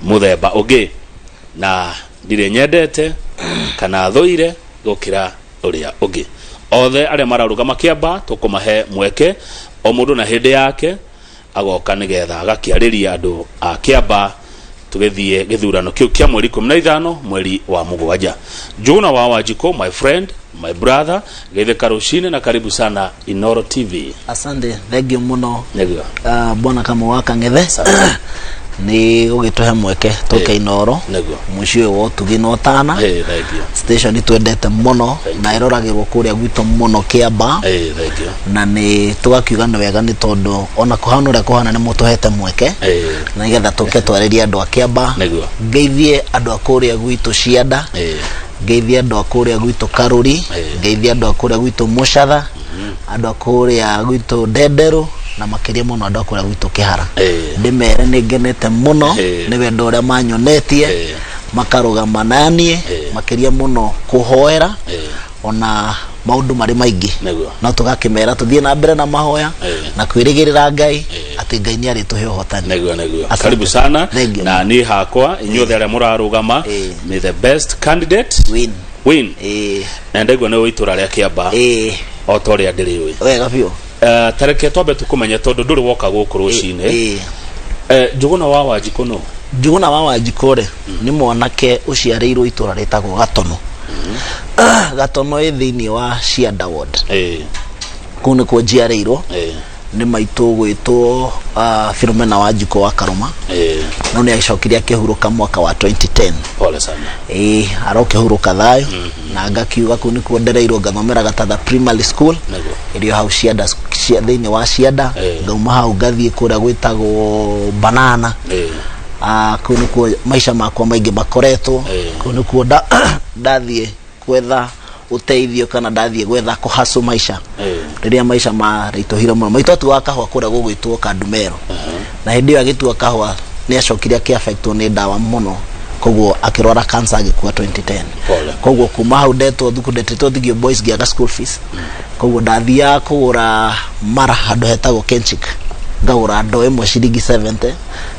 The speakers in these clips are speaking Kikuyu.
Mũthemba ũngĩ na ndirĩ nyendete kana thũire gũkĩra ũrĩa ũngĩ. Othe arĩa mararũgama Kĩamba tũkũmahe mweke, o mũndũ na hĩndĩ yake agoka nĩgetha agakĩarĩria andũ a Kĩamba tũgĩthiĩ gĩthurano kĩu kĩa mweri 15 mweri wa 7. Njuguna wa Wanjikũ, my friend, my brother, geithĩka rũcinĩ na karibu sana Inoro TV. Asante, thank you muno. Nĩguo. Bwana Kamau wa Kang'ethe nĩ gũgĩtũhe mweke tũke Inoro mũciĩ ũyũ wa ũtugi na ũtana. Thank you. Station twendete mũno na ĩroragĩrwo kũrĩa gwitũ mũno Kĩamba. Thank you. Na nĩ tũgakiuga nĩ wega nĩ tondũ ona kũhana ũrĩa kũhana nĩ mũtũhete mweke na nĩgetha tũke twarĩrie andũ a Kĩamba. Ngeithie andũ a kũrĩa gwitũ Cianda, ngeithie andũ a kũrĩa gwitũ Karũri, ngeithie andũ a kũrĩa gwitũ Mũcatha, andũ a kũrĩa gwitũ Ndenderũ, na makĩria mũno andũ a kũrĩa gwitũ Kĩhara. Ndĩmere nĩ ngenete mũno nĩ wendo ũrĩa manyonetie, makarũgama naniĩ, makĩria mũno kũhoera ona maũndũ marĩ maingĩ. No tũgakĩmera tũthiĩ na mbere na mahoya na kwĩrĩgĩrĩra Ngai atĩ Ngai nĩ arĩtũhe ũhotani. Nĩguo. Asante. Karibu sana. Thank you. Na niĩ hakwa, inyuothe arĩa mũrarũgama, may the best candidate win. Win. Na ndaigua nĩ ũĩ itũra rĩa Kĩamba o ta ũrĩa ndĩrĩũĩ. Wega biũ. Tareke twambe tũkũmenye tondũ ndũrĩ woka gũkũ rũcinĩ. Njũgũna wa Wanjikũ nũ? Njũgũna wa Wanjikũ rĩ, nĩ mwanake ũciarĩirwo itũra rĩtagwo Gatono. Gatono ĩ thĩinĩ wa Cianda ward. Kũu nĩkuo njiarĩirwo. Nĩ maitũ gwĩtwo Philomena Wanjikũ wa Karũma. No nĩ agĩcokire akĩhurũka mwaka wa 2010. Pole sana. Ĩĩ, arokĩhurũka thayũ. Na ngakiuga kũu nĩkuo ndereirwo, ngathomera Gatatha Primary School ĩrĩ o hau Cianda, thĩinĩ wa Cianda. Ngauma hau ngathiĩ kũrĩa gwĩtagwo Banana. Kũu nĩkuo maica makwa maingĩ makoretwo. Kũu nĩkuo ndathiĩ gwetha ũteithio kana ndathiĩ gwetha kũhacũ maica rĩrĩa maica maritũhire mũno. Maitũ atuaga kahũa kũrĩa gũgwĩtwo Kandumero, na hĩndĩ ĩyo agĩtua kahũa nĩ acokire akĩaffectwo nĩ ndawa mũno, koguo akĩrwara cancer, agĩkua 2010. Pole. Koguo kuma hau ndetwo thukuru, ndetĩtwo Thigio Boys, ngĩaga school fees, koguo ndathiaga kũgũra mara handũ hetagwo Kenchik, ngagũra ndoo ĩmwe ciringi 70,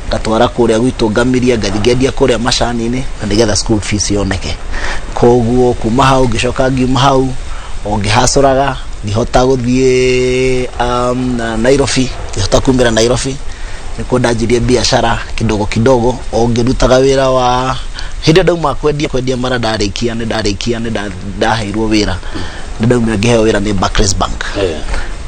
ngatwara kũrĩa gwitũ ngamiria, ngathiĩ ngendia kũrĩa macani-inĩ na nĩgetha school fees yoneke. Koguo kuma hau ngĩcoka ngiuma hau o ngĩhacũraga, ngĩhota gũthiĩ na Nairobi, ngĩhota kumĩra Nairobi, nĩkuo ndanjirie biacara kidogo kidogo o ngĩrutaga wĩra wa hĩndĩ ĩyo ndauma kwendia mara. Ndarĩkia nĩ ndarĩkia nĩ ndaheirwo wĩra, nĩ ndaumire ngĩheo wĩra nĩ Barclays Bank.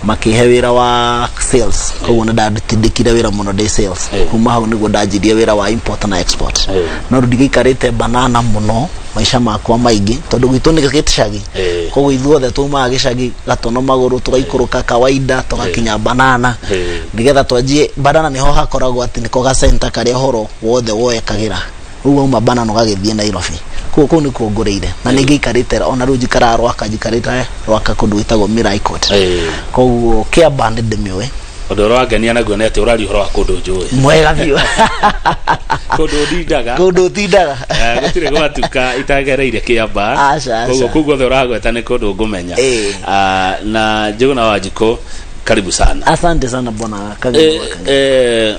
Makĩhe wĩra wa sales, koguo nĩ ndatindĩkire wĩra mũno ndĩ sales. Kuma hau nĩguo ndanjirie wĩra wa import na export. No rĩu ndigĩikarĩte Banana mũno maica makwa maingĩ tondũ gwitũ nĩ gĩcagi. Koguo ithuothe tumaga gĩcagi Gatono magũrũ, tũgaikũrũka kawaida tũgakinya Banana nĩgetha twanjie. Banana nĩho hakoragwo atĩ nĩko gacenta karĩa ũhoro wothe woekagĩra. Rĩu wauma Banana ũgagĩthiĩ Nairobi. Koguo kũu nĩkuo ngũrĩire na nĩ ngĩikarĩte, ona rĩu njikaraga Rwaka, njikarĩte Rwaka kũndũ gwĩtagwo Mirai Court. Koguo Kĩamba nĩ ndĩmĩũĩ. Ũndũ ũrĩa wangenia naguo nĩ atĩ ũraria ũhoro wa kũndũ njũĩ. Mwega biũ. Kũndũ ndindaga. Kũndũ ũtindaga. Gũtirĩ gwatuka itagereire Kĩamba. Aca, aca. Koguo kũu guothe ũragweta nĩ kũndũ ngũmenya. Na Njũgũna wa Wanjikũ, karibu sana. Asante sana, bwana Kageni wa Kang'ethe.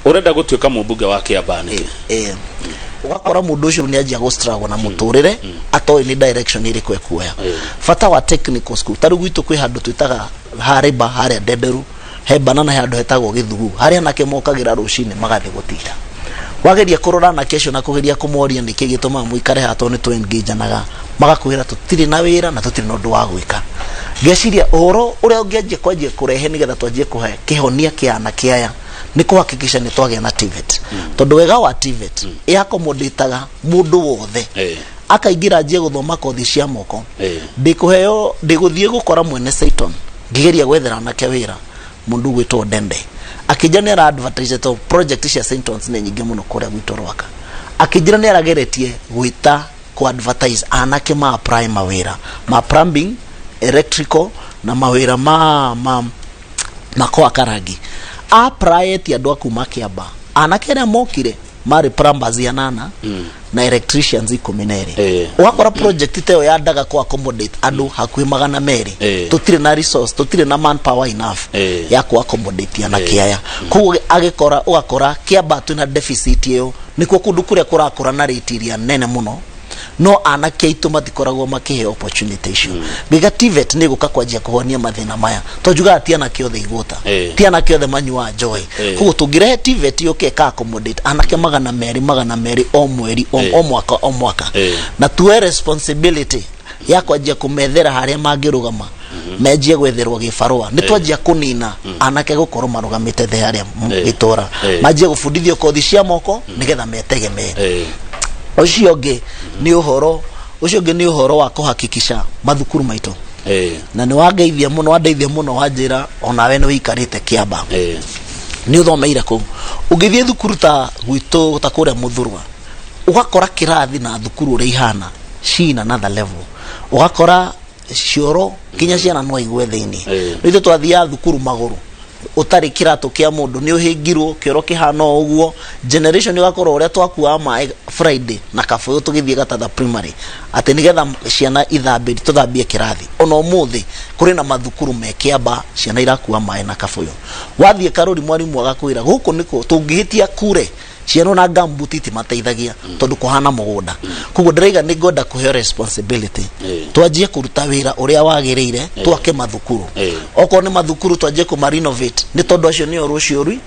Ũrenda gũtuĩka mũmbunge wa Kĩamba nĩkĩ? Ũgakora mũndũ ũcio nĩ anjia gũ struggle na mũtũrĩre atoĩ nĩ direction ĩrĩkũ ekuoya. Bata wa technical school, ta rĩu gwitũ kwĩ handũ twĩtaga Harĩba harĩa Ndenderu, he Banana, he handũ hetagwo Gĩthugu, harĩa anake mokagĩra rũcinĩ magathiĩ gũtinda. Wageria kũrora anake acio na kũgeria kũmoria nĩkĩ gĩtũmaga mũikare haha, tondũ nĩ tũ-engage-anaga, magakwĩra tũtirĩ na wĩra na tũtirĩ na ũndũ wa gwĩka. Ngeciria ũhoro ũrĩa ũngĩanjia kwanjia kũrehe nĩgetha twanjie kũhe kĩhonia kĩa anake aya nĩ kũhakikisha nĩ twagĩa na TVET, tondũ wega wa TVET ĩ accommodate-aga mũndũ wothe akaingĩra anjie gũthoma kothi cia moko. Ndĩkũheo, ndĩgũthiĩ gũkora mwene Saiton ngĩgeria gwethera anake wĩra, mũndũ ũgwĩtwo Ndende akĩnjĩra nĩ ara advertise to project cia Saintons nĩ nyingĩ mũno kũrĩa gwitũ Rwaka. Akĩnjĩra nĩ arageretie gwĩta ku advertise anake ma apply mawĩra ma plumbing, electrical na mawĩra ma kũhaka rangi. Applyeti andũ a kuma Kĩamba, anake arĩa mokire marĩ plumbers 8 na electricians 12. Ũgakora project ta ĩyo yandaga kũ accommodate andũ hakuhĩ 200. Tũtirĩ na resource, tũtirĩ na manpower enough ya kũ accommodate anake aya. Koguo agĩkora, ũgakora Kĩamba twĩna deficit ĩyo. Nĩkuo kũndũ kũrĩa kũrakũra na rate ĩrĩa nene mũno, no anake aitũ matikoragwo makĩheo opportunity icio. Ngĩga TVET nĩ gũka kwanjia kũhonia mathĩna maya, tondũ njugaga ti anake othe igũta, ti anake othe manyuaga njohi. Koguo tũngĩrehe TVET yũke ĩka accommodate anake 200 200 o mweri, o mwaka o mwaka, na tuoe responsibility ya kwanjia kũmethera harĩa mangĩrũgama, menjie gwetherwo gĩbarũa, nĩ twanjia kũnina anake gũkorwo marũgamĩte thĩ harĩa gĩtũra, manjie gũbundithio kothi cia moko nĩgetha metegemee. Ũcio ũngĩ nĩ ũhoro, ũcio ũngĩ nĩ ũhoro wa kũhakikisha mathukuru maitũ, na nĩ wangeithia mũno, wandeithia mũno, wanjĩra onawe nĩ wĩikarĩte Kĩamba, nĩ ũthomeire kũu. Ũngĩthiĩ thukuru ta gwitũ, ta kũrĩa Mũthurwa, ũgakora kĩrathi na thukuru ũrĩa ihana ci in another level, ũgakora cioro nginya ciana no igue thĩinĩ. Rĩu ithuĩ twathiaga thukuru magũrũ, ũtarĩ kĩratũ kĩa mũndũ, nĩ ũhĩngirwo, kĩoro kĩhana o ũguo. Generation ũgakorwo ũrĩa twakuaga maĩ Friday na kabũyũ tũgĩthiĩ Gatatha Primary, atĩ nĩgetha ciana ithambĩri, tũthambie kĩrathi. Ona ũmũthĩ kũrĩ na mathukuru me Kĩamba ciana irakua maĩ na kabũyũ. Wathiĩ karũri, mwarimũ agakwĩra gũkũ nĩkũ tũngĩhĩtia kure ciana ona gumboot itimateithagia, tondũ kũhana mũgũnda. Koguo ndĩraiga nĩ ngwenda kũheo responsibility, twanjie kũruta wĩra ũrĩa wagĩrĩire, twake mathukuru. Okorwo nĩ mathukuru, twanjie kũma renovate, nĩ tondũ acio nĩo rũciũ rwi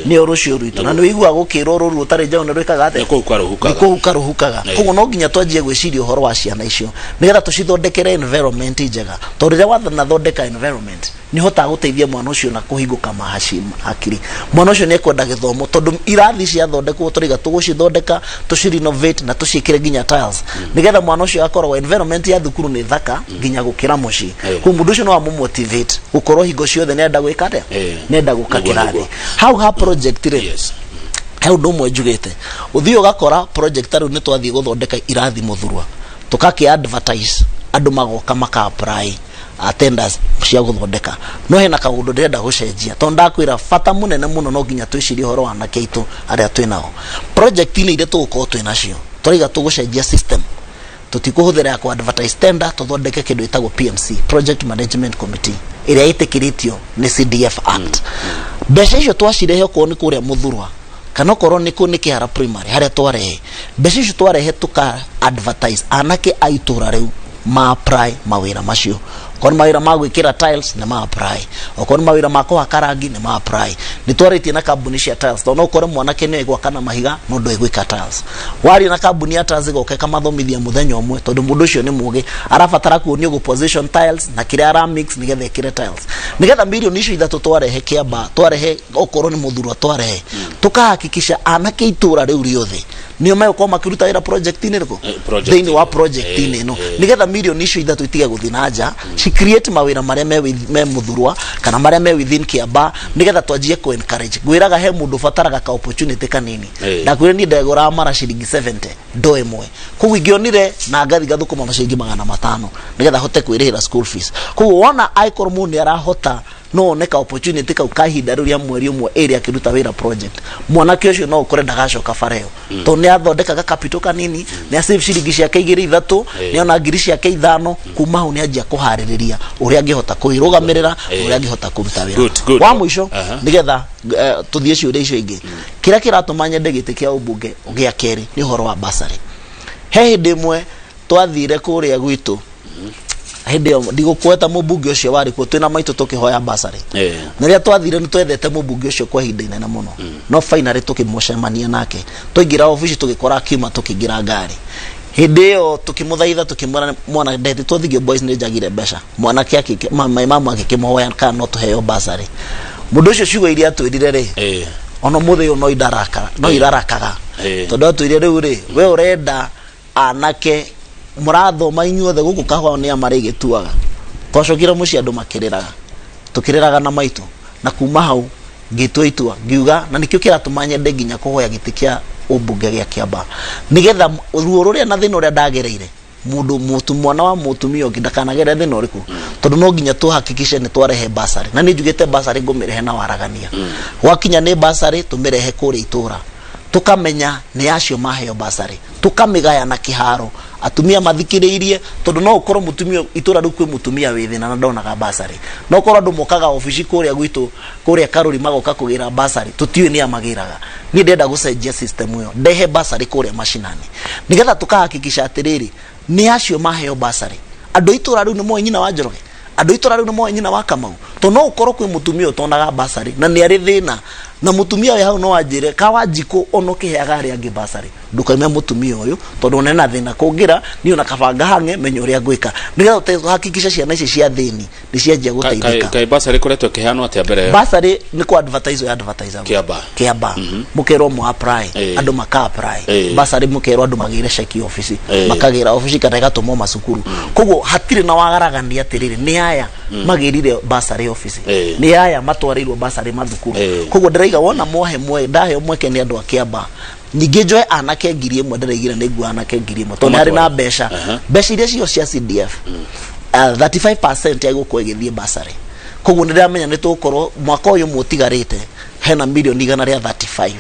nĩo rũciũ rwitũ. Na nĩ wĩiguaga gũkĩrwo rũru ũtarĩ njaũ nĩ rwĩkaga atĩa? Nĩ kũhuka rũhukaga. Nĩ kũhuka rũhukaga. Koguo no nginya twanjie gwĩciria ũhoro wa ciana icio nĩgetha tũcithondekere environment njega, tondũ rĩrĩa wathondeka environment, nĩ ũhotaga gũteithia mwana ũcio na kũhingũka mahaci hakiri. Mwana ũcio nĩ ekwenda gĩthomo, tondũ irathi ciathondekwo, tũraiga tũgũcithondeka, tũci renovate na tũciĩkĩre nginya tiles, nĩgetha mwana ũcio akoragwo environment ya thukuru nĩ thaka nginya gũkĩra mũciĩ. Koguo mũndũ ũcio no amũ-motivate gũkorwo hingo ciothe nĩenda gwĩka atĩa? Nĩenda gũka kĩrathi. Hau ha project rĩ, he ũndũ ũmwe njugĩte. Ũthiĩ ũgakora project ta rĩu nĩ twathiĩ gũthondeka irathi Mũthurwa, tũkakĩ advertise, andũ magoka maka apply tenders cia gũthondeka. No hena kaũndũ ndĩrenda gũcenjia, tondũ ndakwĩra bata mũnene mũno no nginya twĩcirie ũhoro wa anake aitũ arĩa twĩ nao. Project-inĩ iria tũgũkorwo twĩ nacio, tũraiga tũgũcenjia system, tũtikũhũthĩra ya kũ-advertise tender, tũthondeke kĩndũ ĩtagwo PMC, Project Management Committee, ĩrĩa ĩtĩkĩrĩtio nĩ CDF Act. Mbeca icio twacirehe, okorwo nĩ kũrĩa Mũthurwa kana okorwo nĩ kũ nĩ Kĩhara Primary harĩa twarehe mbeca icio, twarehe tũka advertise anake a itũra rĩu ma apply mawĩra macio. Okorwo nĩ mawĩra ma gwĩkĩra tiles, nĩ ma apply. Okorwo nĩ mawĩra ma kũhaka rangi, nĩ ma apply. Nĩ twarĩtie na kambuni cia tiles, tondũ no ũkore mwanake nĩ gwaka na mahiga no ndoĩ gwĩka tiles. Waria na kambuni ya tiles, ĩgoka ĩkamathomithia mũthenya ũmwe, tondũ mũndũ ũcio nĩ mũgĩ, arabatara kuonio gũ position tiles na kĩrĩa ara mix nĩgetha ĩkĩre tiles. Nĩgetha mirioni icio 3 twarehe Kĩamba, twarehe okorwo nĩ Mũthurwa, twarehe, tukahakikisha anake itũra rĩu rĩothe nĩo megũkorwo makĩruta wĩra project-inĩ ĩrĩkũ? Project Thĩinĩ wa ĩno. project-inĩ ĩno, nĩgetha mirioni icio 3 itige gũthiĩ na nja, ci create mawĩra marĩa me Mũthurwa kana marĩa me within Kĩamba, nĩgetha twanjie ku encourage. Ngwĩraga he mũndũ ũbataraga ka opportunity kanini. Ndakwĩra niĩ ndegũraga mara ciringi 70 ndo ĩmwe, koguo ingĩonire na ngathi ngathũkũma maciringi 500 nĩgetha hote kwĩrĩhĩra school fees. Koguo wona angĩkorwo mũndũ nĩ arahota, no one ka opportunity kau ka ihinda rĩu rĩa mweri ũmwe ĩrĩ akĩruta wĩra project, mwanake ũcio no ũkore ndagacoka bara ĩyo, tondũ nĩ athondekaga capital kanini, nĩ asave ciringi ciake igĩrĩ ithatũ, nĩ ona ngiri ciake ithano. Kuma hau nĩ anjia kũharĩrĩria ũrĩa angĩhota kwĩrũgamĩrĩra, ũrĩa angĩhota kũruta wĩra. Good, good. Wa mũico, nĩgetha tũthiĩ ciũria icio ingĩ, kĩrĩa kĩratũma nyende gĩtĩ kĩa ũmbunge gĩa kerĩ nĩ ũhoro wa basarĩ. He hĩndĩ ĩmwe twathire kũrĩa gwitũ, hĩndĩ ĩyo ndigũkweta mũmbunge ũcio warĩ kuo, twĩna maitũ tũkĩhoya basarĩ. Na rĩrĩa twathire, nĩ twethete mũmbunge ũcio kwa ihinda inene mũno, no finally tũkĩmũcemania nake. Twaingĩra obici, tũgĩkora akiuma, tũkĩingĩra ngari. Hĩndĩ ĩyo tũkĩmũthaitha, tũkĩmwĩra mwana ndetĩtwo Thigio Boys nĩ njagire mbeca. Mwanake mama akĩkĩmũhoya kana no tũheo basarĩ. Mũndũ ũcio ciugo iria atwĩrire rĩ, ona mũthĩ ũyũ no indaraka, no irarakaga, tondũ atwĩrire, "Rĩu rĩ, we ũrenda anake mũrathoma inyuothe gũkũ kahũa nĩ a marĩgĩtuaga." Twacokire mũciĩ andũ makĩrĩraga, tũkĩrĩraga na maitũ, na kuma hau ngĩtua itua, ngiuga na nĩkĩo kĩratũma nyende nginya kũhoya gĩtĩ kĩa ũmbunge gĩa Kĩamba, nĩgetha ruo rũrĩa na thĩna ũrĩa ndagereire, mũndũ mũtu mwana wa mũtumia ũngĩ ndakanagerere thĩna ũrĩkũ, tondũ no nginya tũhakikishe nĩ twarehe basarĩ. Na nĩ njugĩte basarĩ ngũmĩrehe na waragania. Gwakinya nĩ basarĩ, tũmĩrehe kũrĩa itũra, tũkamenya nĩ acio maheo basarĩ, tũkamĩgaya na kĩharo. Atumia mathikĩrĩirie, tondũ no ũkorwo mũtumia itũra rĩu kwĩ mũtumia wĩ thĩna na ndonaga basarĩ. No ũkorwo andũ mokaga obici kũrĩa gwitũ kũrĩa Karũri magoka kũgĩra basarĩ, tũtiũĩ nĩa magĩraga. Niĩ ndĩrenda gũcenjia system ĩyo, ndehe basarĩ kũrĩa macinani, nĩgetha tũkahakikisha atĩrĩrĩ, nĩ acio maheo basarĩ. Andũ a itũra rĩu nĩ moĩ nyina wa Njoroge, andũ a itũra rĩu nĩ moĩ nyina wa Kamau, tondũ no ũkorwo kwĩ mũtumia ũtonaga basarĩ na nĩ arĩ thĩna, na mũtumia wĩ hau no anjĩre ka Wanjikũ ona ũkĩheaga arĩa angĩ basarĩ ndũkaime mũtumia ũyũ, tondũ ona ena thĩna kũngĩra niĩ ona kaba ngahang'e menye ũrĩa ngwĩka, nĩgetha tũhakikishe ciana ici cia thĩni nĩ cianjia gũteithĩka. Kaĩ basarĩ ĩkoretwo ĩkĩheanwo atĩa mbere ĩyo? Basarĩ nĩ kũ advertise advertise Kĩamba. Kĩamba mũkerwo mũ apply, andũ maka apply basarĩ, mũkerwo andũ magĩre ceki obici, makagĩra obici kana ĩgatũmwo macukuru. Koguo hatirĩ na wagaragania atĩrĩrĩ, nĩ aya magĩrire basarĩ obici, nĩ aya matwarĩirwo basarĩ mathukuru. Koguo ndĩraiga wona mwahe mwe ndaheo mweke nĩ andũ a Kĩamba, ningĩ njoe anake 1000. Ndĩraigire nĩ nguo anake 1000 tondũ nĩ harĩ na mbeca, mbeca iria cio cia CDF, 35% ya gũkorwo ĩgĩthiĩ basarĩ. Koguo nĩ ndĩramenya nĩ tũgũkorwo mwaka ũyũ ũmwe ũtigarĩte hena mirioni 135,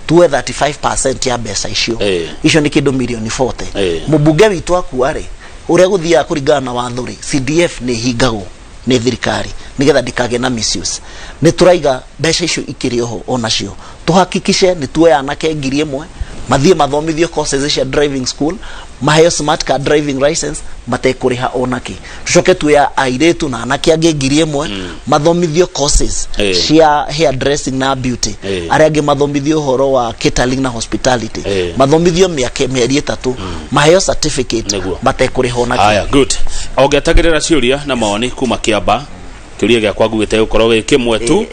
tuwe 35% ya mbeca icio. Icio nĩ kĩndũ mirioni 40. Mũmbunge witũ akua rĩ, ũrĩa gũthiaga kũringana na watho rĩ, CDF nĩ ĩhingagwo nĩ thirikari nigetha ndikagĩe na misuse. Nĩ tũraiga mbeca icio ikĩrĩ oho onacio tuhakikishe nĩ tuoya anake 1000 mathiĩ mathomithio courses cia driving school, maheo smart card driving license matekũrĩha onakĩ. Tucoke tuoya airĩtu na anake angĩ 1000 mathomithio courses cia hair dressing na beauty, arĩa angĩ mathomithio ũhoro wa catering na hospitality, mathomithio mĩaka mĩeri 3, maheo certificate matekũrĩha onakĩ. Haya, good. Ongetagĩrĩra ciũria na mawoni kuma Kĩamba. Kĩũria gĩakwa nguĩte gũkorwo gĩ kĩmwe tu,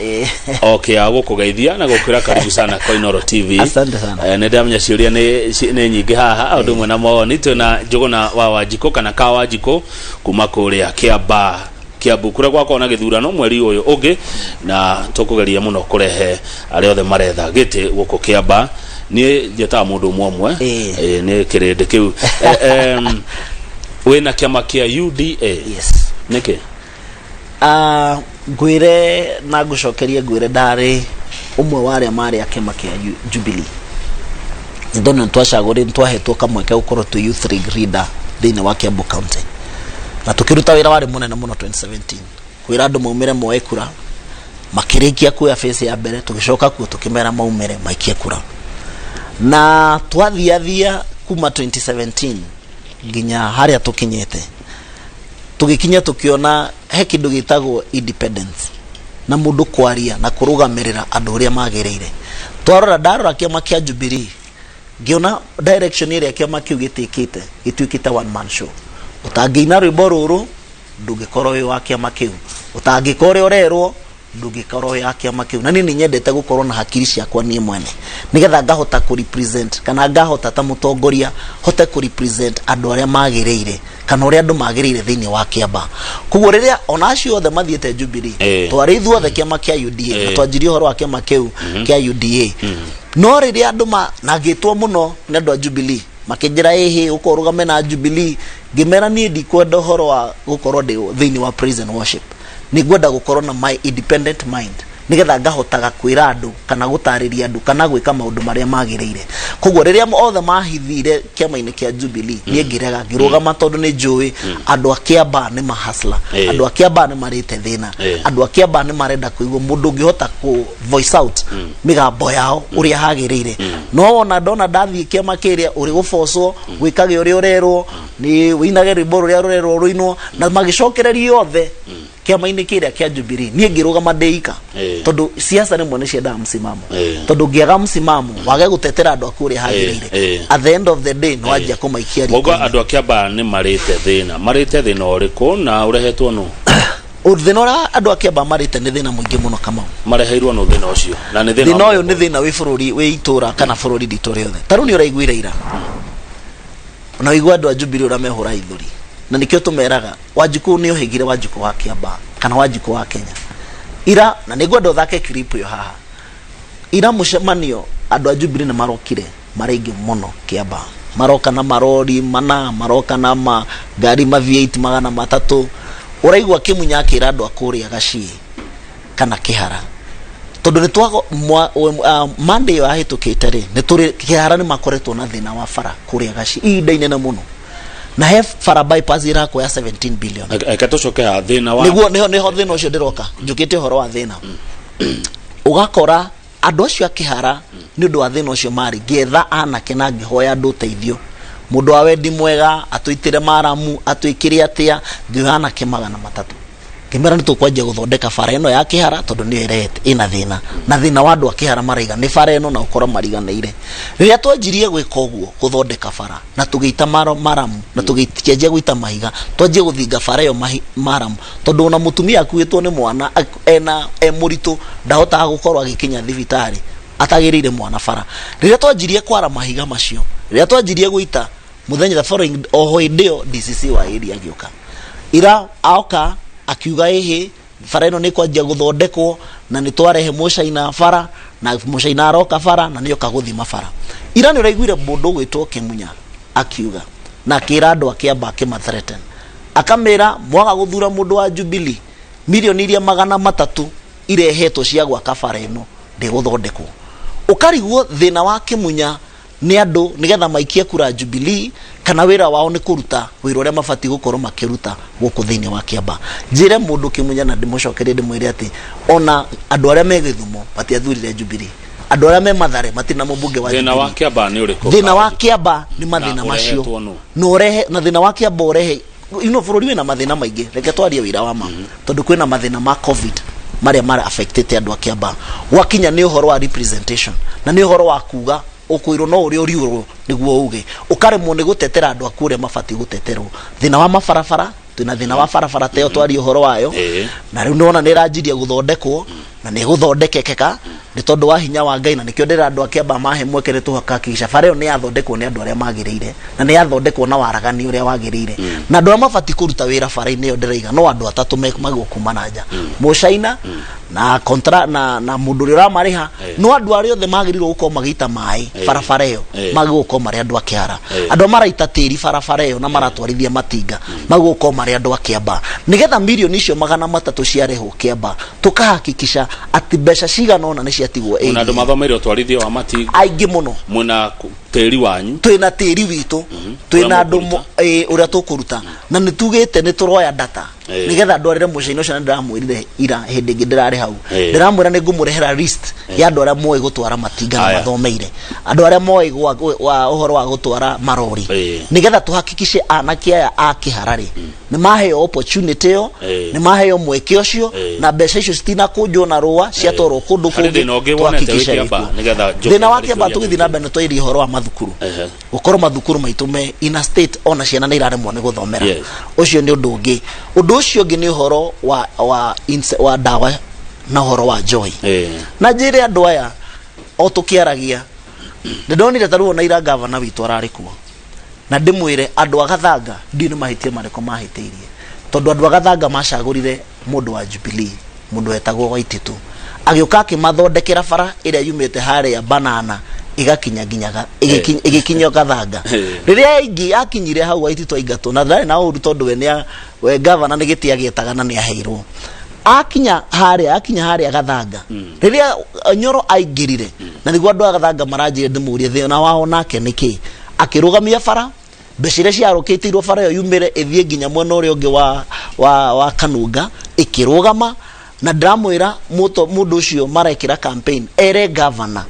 o kĩa gũkũgeithia na gũkwĩra karibu sana Koinoro TV. Asante sana. Nĩ ndamenya ciũria nĩ nyingĩ haha, ũndũ ũmwe na mawoni. Twĩna Njũgũna wa Wanjikũ kana ka Wanjikũ kuma kũrĩa Kĩamba, Kiambu, kũrĩa gwakorwo na gĩthurano mweri ũyũ ũngĩ, na tũkũgeria mũno kũrehe arĩa othe maretha gĩtĩ gũkũ Kĩamba. Niĩ njĩtaga mũndũ ũmwe ũmwe. Nĩ kĩrĩndĩ kĩu. Wĩna kĩama kĩa UDA? Yes. Nĩkĩ? Ah, ngwĩre na ngũcokerie, ngwĩre ndarĩ ũmwe wa arĩa marĩ a kĩama kĩa Jubilee. Nĩ twacagũrĩ, nĩ twahetwo kamweke gũkorwo twĩ youth league leader thĩinĩ wa Kiambu County, na tũkĩruta wĩra warĩ mũnene mũno 2017 kwĩra andũ maumĩre moe kura. Makĩrĩkia kuoya phase ya mbere, tũgĩcoka kuo tũkĩmera maumĩre maikie kura, na twathiathia kuma 2017 nginya harĩa tũkinyĩte, tũgĩkinya tũkĩona he kĩndũ gĩtagwo independence na mũndũ kwaria na kũrũgamĩrĩra andũ ũrĩa magĩrĩire. Twarora, ndarora kĩama kĩa Jubilee, ngĩona direction ĩrĩa kĩama kĩu gĩtĩkĩte, gĩtuĩkĩte one man show. Ũtangĩina rwĩmbo rũrũ ndũngĩkorwo wĩ wa kĩama kĩu, ũtangĩka ũrĩa ũrerwo ndũngĩkorwo wĩ wa kĩama kĩu. Na niĩ nĩ nyendete gũkorwo na hakiri ciakwa niĩ mwene, nĩgetha ngahota kũ represent kana ngahota ta mũtongoria hote kũ represent andũ arĩa magĩrĩire kana ũrĩa andũ magĩrĩire thĩinĩ wa Kĩamba. Koguo rĩrĩa ona acio othe mathiĩte Jubilee, twarĩ ithuothe kĩama kĩa UDA na twanjirie ũhoro wa kĩama kĩu kĩa UDA, no rĩrĩa andũ ma na ngĩtwo mũno nĩ andũ a Jubilee makĩnjĩra, ĩhĩ, ũka ũrũgame na Jubilee, ngĩmera niĩ ndikwenda ũhoro wa gũkorwo ndĩ thĩinĩ wa praise and worship. Nĩ ngwenda gũkorwo na my independent mind, nigetha ngahotaga kwĩra andũ kana gũtarĩria andũ kana gwĩka maũndũ marĩa magĩrĩire. Koguo rĩrĩa othe mahithire kĩama-inĩ kĩa Jubilee, niĩ ngĩrega, ngĩrũgama, tondũ nĩ njũĩ andũ a Kĩamba nĩ mahasla, andũ a Kĩamba nĩ marĩte thĩna, andũ a Kĩamba nĩ marenda kũigua mũndũ ũngĩhota kũ voice out mĩgambo yao ũrĩa hagĩrĩire. No wona ndona ndathiĩ kĩama kĩrĩa, ũrĩ gũbocwo gwĩkage ũrĩa ũrerwo, nĩ wĩinage rwĩmbo rũrĩa rũrerwo rũinwo, na magĩcokereria othe kĩama-inĩ kĩrĩa kĩa Jubilee, niĩ ngĩrũgama ndĩ ika. Tondũ siasa rĩmwe nĩ ciendaga msimamo, tondũ ũngĩaga msimamo, wage gũtetera andũ aku ũrĩa hagĩrĩire, at the end of the day nĩ wanjia kũmaikia Wauga riko-inĩ. Andũ a Kĩamba nĩ marĩte thĩna. Marĩte thĩna ũrĩkũ na ũrehetwo nũ? Thĩna ũrĩa andũ a Kĩamba marĩte nĩ thĩna mũingĩ mũno, Kamau. Mareheirwo nũ thĩna ũcio, na nĩ thĩna Thĩna wa ũyũ nĩ mũthemba? Thĩna wĩ bũrũri, wĩ itũra kana bũrũri ritũ rĩothe. Ta rĩu nĩ ũraiguire ira na ũigua andũ a Jubilee ũrĩa mehũra ithũri, na nĩkĩo tũmeraga Wanjikũ nĩ ũhĩgire Wanjikũ wa Kĩamba kana Wanjikũ wa Kenya ira. Na nĩ ngwenda ũthake clip ĩyo haha. Ira mũcemanio, andũ a Jubilee nĩ marokire marĩ aingĩ mũno Kĩamba, maroka na marori mana, maroka na ngari ma V8 300. Ũraigua Kĩmunya akĩra andũ a kũrĩa Gaciĩ kana Kĩhara, tondũ nĩ twago Monday ĩyo yahĩtũkĩte rĩ, nĩ tũrĩ Kĩhara nĩ makoretwo na thĩna wa bara kũrĩa Gaciĩ ihinda inene mũno. Na he bara bypass irakwo ya 17 billion. Reke tũcoke ha thĩna wa Niguo niho thĩna ũcio ndĩroka njũkĩte ũhoro wa thĩna. Ũgakora andũ acio a Kĩhara nĩ ũndũ wa thĩna ũcio marĩ ngĩetha anake na ngĩhoya andũ ũteithio, mũndũ wa wendi mwega atũitĩre maramu, atwĩkĩre atĩa. Ngĩoya anake 300, ngĩmera nĩ tũkwanjia gũthondeka bara ĩno ya Kĩhara tondũ nĩyo ĩrehete ĩna thĩna, na thĩna wa andũ a Kĩhara maraiga nĩ bara ĩno na ũkorwo mariganĩire. Rĩrĩa twanjirie gwĩka ũguo, gũthondeka bara na tũgĩita maramu na tũgĩkĩanjia gũita mahiga, twanjie gũthinga bara ĩyo maramu, tondũ ona mũtumia akuĩtwo nĩ mwana ena e mũritũ ndahotaga gũkorwo agĩkinya thibitarĩ atagĩrĩire mwana bara. Rĩrĩa twanjirie kwara mahiga macio, rĩrĩa twanjirie gũita mũthenya, the following, o hĩndĩ ĩyo DCC wa area agĩũka ira, aoka akiuga ĩhĩ bara ĩno nĩ kwanjia gũthondekwo na nĩ twarehe mũcaina bara, na mũcaina aroka bara na nĩoka gũthima bara. Ira nĩ ũraiguire mũndũ ũgwĩtwo Kĩmunya akiuga na akĩra andũ akĩamba akĩma threaten, akamĩra mwaga gũthura mũndũ wa Jubilee, milioni iria 300 irehetwo cia gwaka bara ĩno ndĩgũthondekwo. Ũkarigwo thĩna wa Kĩmunya nĩ andũ nĩgetha maikie kura Jubilee, kana wĩra wao nĩ kũruta wĩra ũrĩa mabatiĩ gũkorwo makĩruta gũkũ thĩinĩ wa Kĩamba. Njĩre mũndũ Kĩmunya na ndĩmũcokerie ndĩmwĩre atĩ ona andũ arĩa me Gĩthumo matiathurire Jubilee, andũ arĩa me Mathare matirĩ na mũmbunge wa Thĩna wa Jubilee. Kĩamba nĩ ũrĩkũ? Thĩna wa Kĩamba nĩ mathĩna Na macio. ũrehetwo nũ? Na ũrehe na thĩna wa Kĩamba ũrehe bũrũri wĩna mathĩna maingĩ. Reke twarie wĩra wa ma, tondũ kwĩna mathĩna ma COVID marĩa mara affectĩte andũ a Kĩamba. Gwakinya nĩ ũhoro wa representation na nĩ ũhoro wa kuga ũkwĩrwo no ũrĩa ũriũrwo nĩguo uge, ũkaremwo nĩ gũtetera andũ aku ũrĩa mabatiĩ gũteterwo. Thĩna wa mabarabara, twĩna thĩna wa barabara teo twarie ũhoro wayo. Na rĩu nĩwona nĩ ĩranjirie gũthondekwo na nĩ ĩgũthondekekeka nĩ tondũ wa hinya wa Ngai, na nĩkĩo ndĩra andũ a Kĩamba mahe mweke nĩ tũhakikisha bara ĩyo nĩ yathondekwo nĩ andũ arĩa magĩrĩire na nĩ yathondekwo na waragani ũrĩa wagĩrĩire, na andũ arĩa mabatiĩ kũruta wĩra bara-inĩ ĩyo ndĩraiga no andũ atatũ magwo kuma na nja, mũcaina na kontra na mũndũ ũrĩa ũramarĩha. No andũ arĩa othe magĩrĩirwo gũkorwo magĩita maĩ barabara ĩyo magĩrĩirwo gũkorwo marĩ andũ a Kĩhara. Andũ arĩa maraita tĩri barabara ĩyo na maratwarithia matinga magĩrĩirwo gũkorwo marĩ andũ a Kĩamba, nĩgetha mirioni icio 300 ciarehwo Kĩamba tũkahakikisha atĩ mbeca cigana ũna nĩ ciatigwo Mwĩna andũ area. mathomeire ũtwarithia wa matinga? Aingĩ mũno. Mwĩna tĩri wanyu? Twĩna tĩri witũ, twĩna Ũrĩa andũ mũkũruta. Ũrĩa tũkũruta, na nĩ tugĩte nĩ tũroya data nĩgetha ndwarĩre mũciĩ ũcio, na ndĩramwĩrire ira hĩndĩ ĩngĩ ndĩrarĩ hau, ndĩramwĩra nĩ ngũmũrehera list ya andũ arĩa moĩ gũtwara matinga na mathomeire, andũ arĩa moĩ ũhoro wa gũtwara marori, nĩgetha tũhakikishe anake aya a Kĩhara rĩ nĩ maheo opportunity ĩyo, nĩ maheo mweke ũcio, na mbeca icio citinakũnjwo na rũa ciatwarwo kũndũ Harĩ kũngĩ. thĩna ũngĩ wonete wĩ Tuhakikishe Kĩamba, wĩkuo. nĩgetha njoke Thĩna wa harĩ Kĩamba kĩũria tũgĩthiĩ na mbere nĩ twairie ũhoro wa mathukuru, gũkorwo mathukuru maitũ me in a state ona ciana nĩ iraremwo nĩ gũthomera. Ũcio nĩ ũndũ ũngĩ. Ũndũ ũcio ũngĩ nĩ ũhoro wa ndawa na ũhoro wa joy. Na njĩre andũ aya, o tũkĩaragia nĩ ndonire ta rĩu ona ira gavana witũ ararĩ kuo, na ndĩmwĩre andũ a Gathanga ndiũĩ nĩ mahĩtia marĩkũ mahĩtĩirie, tondũ andũ a Gathanga macagũrire mũndũ wa Jubilee, mũndũ wetagwo Waititu, agĩũka akĩmathondekera bara ĩrĩa yumĩte harĩa Banana ĩgakinya nginya ĩgĩkinya Gathanga. Rĩrĩa aingĩ akinyire hau, Waititu aingatwo, na ndarĩ na ũru tondũ we nĩa we gavana nĩ gĩtĩ agĩetaga na nĩ aheirwo. Akinya harĩa Gathanga, rĩrĩa Nyoro aingĩrire, na nĩguo andũ a Gathanga maranjĩre ndĩmũrie thĩna wao nake nĩkĩ, akĩrũgamia bara. Mbeca iria ciarũkĩtĩirwo bara ĩyo yumĩre ĩthiĩ nginya mwena ũrĩa ũngĩ wa Kanunga ĩkĩrũgama. Na ndĩramwĩra mũndũ ũcio marekĩra campaign ere gavana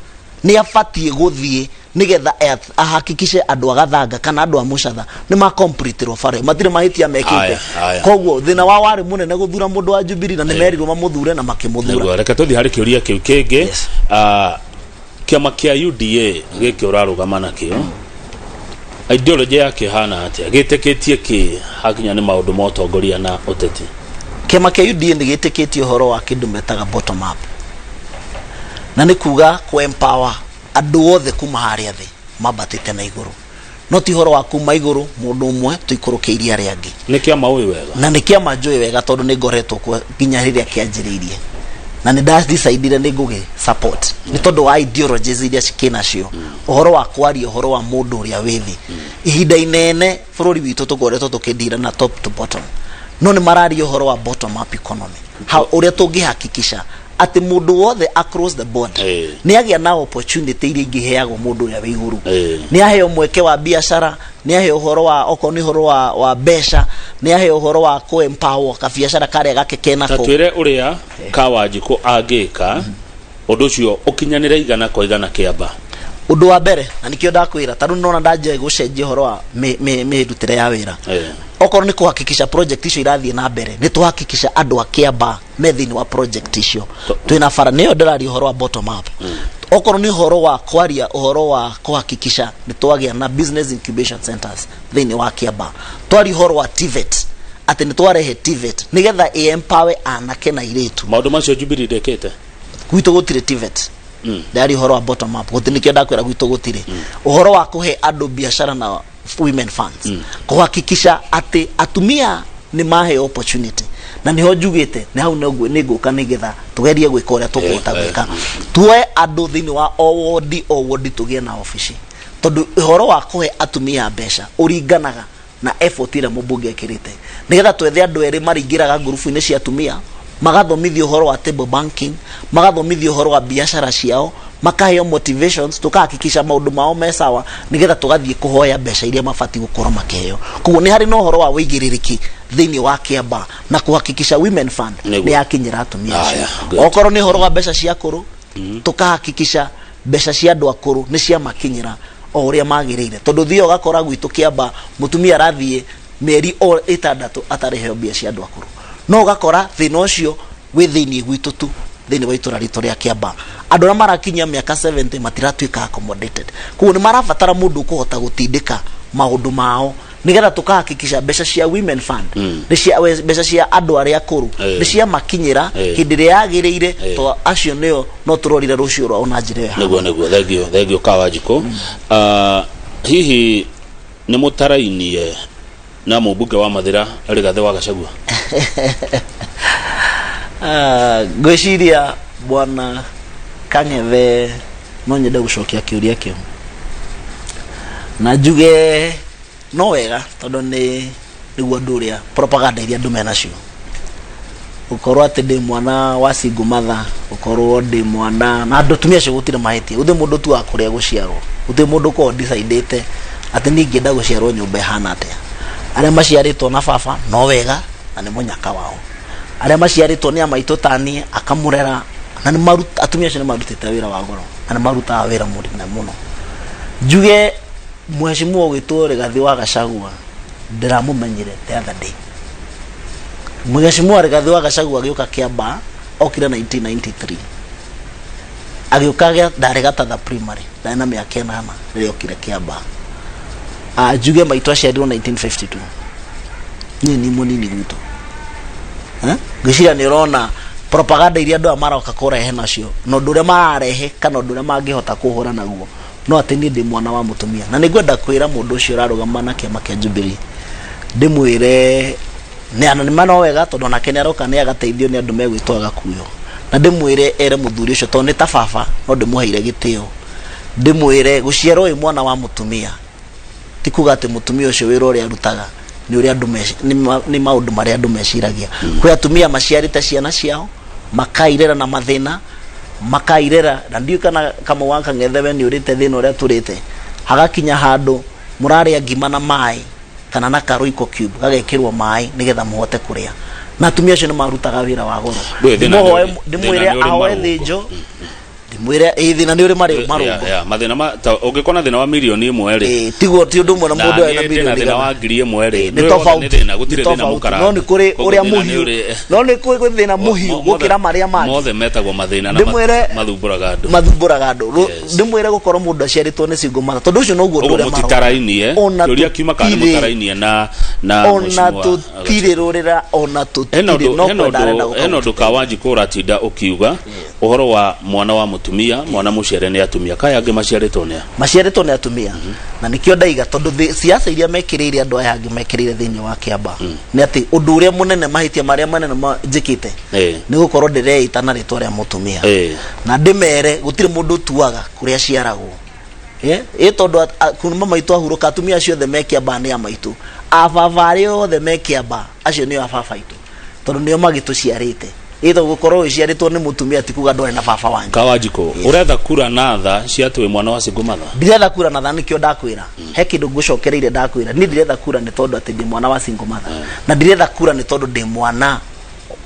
nĩ abatiĩ gũthiĩ nĩgetha ahakikishe andũ a Gathanga kana andũ a Mũcatha nĩ ma completerwo bara ĩyo, matirĩ mahĩtia mekĩte. Aya, aya. Koguo thĩna wao warĩ mũnene gũthura mũndũ wa Jubilee, na nĩ merirwo mamũthure na makĩmũthura. Nĩguo, reke tũthiĩ harĩ kĩũria kĩu kĩngĩ. Ah, kĩama kĩa UDA gĩkĩ ũrarũgama nakĩo, ideology yakĩo ĩhana atĩa? Gĩtĩkĩtie kĩ hakinya nĩ maũndũ ma ũtongoria na ũteti? Kĩama kĩa UDA nĩ gĩtĩkĩtie ũhoro wa kĩndũ metaga bottom up, na nĩ kuga kũ empower andũ othe kuma harĩa thĩ mambatĩte na igũrũ, no ti ũhoro wa kuma igũrũ mũndũ ũmwe tũikũrũkĩirie arĩa angĩ. Nĩ kĩama ũĩ wega? Na nĩ kĩama njũĩ wega tondũ nĩ ngoretwo kuo nginya rĩrĩa kĩanjĩrĩirie, na nĩ ndadecidire nĩ ngũgĩ support nĩ tondũ wa ideologies iria kĩnacio, ũhoro wa kwaria ũhoro wa mũndũ ũrĩa wĩ thĩ. Ihinda inene bũrũri witũ tũkoretwo tũkĩndira na top to bottom, no nĩ mararia ũhoro wa bottom up economy, ũrĩa tũngĩhakikisha Atĩ mũndũ wothe across the board nĩ agĩa na opportunity iria ingĩheagwo mũndũ ũrĩa wĩ igũrũ. Nĩ aheo mweke wa biacara, nĩ aheo ũhoro wa okorwo nĩ ũhoro wa mbeca, nĩ aheo ũhoro wa kũ empower kabiacara karĩa gake Ta kenako. Twĩre ũrĩa Kawanjikũ angĩka ũndũ ũcio ũkinyanĩre 100% Kĩamba. Ũndũ wa mbere, na nĩkĩo ndakwĩra, ta rĩu nona ndanjia gũcenjia ũhoro wa mĩrutĩre ya wĩra, okorwo nĩ kũhakikisha project icio irathiĩ na mbere, nĩ tũhakikisha andũ a Kĩamba me thĩinĩ wa project icio. Twĩna bara nĩyo ndĩraria ũhoro wa bottom up. Okorwo nĩ ũhoro wa kwaria ũhoro wa kũhakikisha nĩ twagĩa na business incubation centers thĩinĩ wa Kĩamba, twaria ũhoro wa TVET, atĩ nĩ twarehe TVET nĩgetha ĩ empower anake na airĩtu. Maũndũ macio Jubilee ndĩkĩte? Gwitũ gũtirĩ TVET. Ndari ũhoro wa bottom up gũtirĩ, nĩkĩo ndakwĩra gwitũ gũtirĩ ũhoro wa kũhe andũ biacara na women funds, kũhakikisha atĩ atumia nĩ maheo opportunity, na nĩho njugĩte nĩ hau nĩ ngũka nĩgetha tũgerie gwĩka ũrĩa tũkũhota gwĩka, tuoe andũ thĩinĩ wa o wodi o wodi, tũgĩe na obici, tondũ ũhoro wa kũhe atumia mbeca ũringanaga na effort ĩrĩa mũmbunge ekĩrĩte, nĩgetha twethe andũ erĩ maringĩraga ngurubu-inĩ cia atumia, magathomithio ũhoro wa table banking, magathomithio ũhoro wa biacara ciao, makaheo motivations, tukahakikisha maũndũ mao me sawa, nĩgetha tũgathiĩ kũhoya mbeca iria mabatiĩ gũkorwo makĩheo. Koguo nĩ harĩ na ũhoro wa wĩigĩrĩrĩki thĩinĩ wa Kĩamba na kũhakikisha women fund nĩ yakinyĩra atumia acio. Aya, good. Okorwo nĩ ũhoro wa mbeca cia akũrũ, tukahakikisha mbeca cia andũ akũrũ nĩ ciamakinyĩra o ũrĩa magĩrĩire, tondũ thiĩ ũgakora gwitũ Kĩamba mũtumia arathiĩ mĩeri o 6 atarĩheo mbia cia andũ akũrũ, no ũgakora thĩna ũcio wĩ thĩinĩ gwitũ tu, thĩinĩ wa itũra ritũ rĩa Kĩamba andũ arĩa marakinyia mĩaka 70 matiratuĩka accommodated. Koguo nĩ marabatara mũndũ ũkũhota gũtindĩka maũndũ mao, nĩgetha tukahakikisha mbeca cia women fund, nĩ cia mbeca cia andũ arĩa akũrũ, nĩ ciamakinyĩra hĩndĩ ĩrĩa yagĩrĩire, to acio nĩo no tũrorire rũciũ rwao na njĩra ĩyo. Nĩguo, thengio, thengio Kawanjikũ. Ah, hihi nĩ mũtarainie na mũmbunge wa Mathĩra Rigathĩ wa Gachagua? Ah, ngwĩciria bwana Kang'ethe, no nyende gũcokia kĩũria kĩu na njuge no wega, tondũ nĩ nĩguo ũndũ ũrĩa propaganda iria andũ menacio, gũkorwo atĩ ndĩ mwana wa single mother, gũkorwo ndĩ mwana na andũ atumia acio, gũtirĩ mahĩtia, gũtirĩ mũndũ tu wa kũrĩa gũciarwo, gũtirĩ mũndũ ũkoragwo decidĩte atĩ niĩ ingĩenda gũciarwo nyũmba ĩhana atĩa. Arĩa maciarĩtwo na baba no wega na nĩ mũnyaka wao, arĩa maciarĩtwo nĩ amaitũ taniĩ akamũrera na nĩ atumia acio nĩ marutĩte wĩra wa goro na nĩ marutaga wĩra mũnene mũno. Njuge mheshimiwa ũgwĩtwo Rigathĩ wa Gachagua ndĩramũmenyire the other day. Mheshimiwa Rigathĩ wa Gachagua agĩũka Kĩamba okire 1993, agĩũka ndarĩ Gatatha Primary, ndarĩ na mĩaka 8 rĩrĩa okire Kĩamba. Ah, njuge maitũ aciarirwo 1952, niĩ ni mũnini gwitũ. Eh? Ngwĩciria nĩ ũrona propaganda iria andũ aya maroka kũrehe nacio, na ũndũ ũrĩa mararehe kana ũndũ ũrĩa mangĩhota kũhũra naguo, no atĩ niĩ ndĩ mwana wa mũtumia. Na nĩ ngwenda kwĩra mũndũ ũcio ũrarũgama na kĩama kĩa Jubilee, ndĩmwĩre nĩ na nĩ no wega, tondũ onake nĩ aroka nĩ agateithio nĩ andũ megwĩtwo agakuyo, na ndĩmwĩre ere mũthuri ũcio, tondũ nĩ ta baba, no ndĩmũheire gĩtĩo, ndĩmwĩre gũciarwo wĩ mwana wa mũtumia ti kuga atĩ mũtumia ũcio wĩra ũrĩa arutaga nĩ ũrĩa andũ nĩ maũndũ marĩa andũ meciragia. Kwĩ atumia maciarĩte ciana ciao makairera na mathĩna, makairera na ndiũĩ kana Kamau wa Kang'ethe we nĩ ũrĩte thĩna ũrĩa tũrĩte, hagakinya handũ mũrarĩa ngima na maĩ kana na karoiko cube gagekĩrwo maĩ nĩgetha mũhote kũrĩa, na atumia acio nĩ marutaga wĩra wa goro. Ndũĩ thĩna nĩ Ndĩmũhoe thĩna ndĩmwĩre nĩ ũrĩ ahoe marũngo. thĩnjo, ndĩmwĩre ĩ thĩna nĩ ũrĩ marũngo. Yeah, mathĩna ma ta ũngĩkorwo na thĩna wa 1 mirioni rĩ, Ĩ, tiguo ti ũndũ ũmwe na na mũndũ arĩ na niĩ ndĩ na mirioni thĩna 100. wa 1,000 rĩ, Nĩ ndũĩ wothe nĩ tofauti, thĩna, gũtirĩ nĩ thĩna tofauti. mũkara. No nĩ kũrĩ Koguo ũrĩa thĩna nĩ mũhiũ, no nĩ kũrĩ thĩna mũhiũ gũkĩra marĩa mangĩ. Mothe metagwo mathĩna na Ndĩmwĩre mathumbũraga andũ. Mathumbũraga andũ. Yes. Ndĩmwĩre gũkorwo mũndũ aciarĩtwo nĩ single mother, tondũ ũcio noguo ũndũ Ũguo ũrĩa marona. mũtitarainie? Ona Kĩũria kiuma kana nĩ tũtirĩ. mũtarainie na Ona mheshimiwa tũtirĩ rũrĩra, ona hena tũtirĩ ũndũ no hena kwenda arenda ũndũ gũka hena ũndũ Kawanjikũ ũratinda ũkiuga ũhoro wa mwana wa mũtumia, mwana mũciare nĩ atumia, kaya angĩ maciarĩtwo nĩ a? Maciarĩtwo nĩ atumia, na nĩkĩo ndaiga, tondũ siasa iria mekĩrĩire andũ aya angĩ mekĩrĩire thĩinĩ wa Kĩamba nĩ atĩ ũndũ ũrĩa mũnene, mahĩtia marĩa manene njĩkĩte nĩ gũkorwo ndĩreita na rĩtwa rĩa mũtumia. Na ndĩmere gũtirĩ mũndũ ũtuaga kũrĩa aciaragwo. Ĩ tondũ kuma maitũ ahurũka, atumia acio othe me Kĩamba nĩ a maitũ, ababa arĩa othe me Kĩamba acio nĩo ababa aitũ, tondũ nĩo magĩtũciarĩte. Ĩtho gũkorwo ũciarĩtwo nĩ mũtumia ti kuga ndwarĩ na baba wanyu. Kawanjikũ, ũretha kura na tha cia atĩ wĩ mwana wa single mother? Ndiretha kura na tha. Nĩkĩo ndakwĩra he kĩndũ ngũcokereire. Ndakwĩra niĩ ndiretha kura nĩ tondũ atĩ ndĩ mwana wa single mother, na ndiretha kura nĩ tondũ ndĩ mwana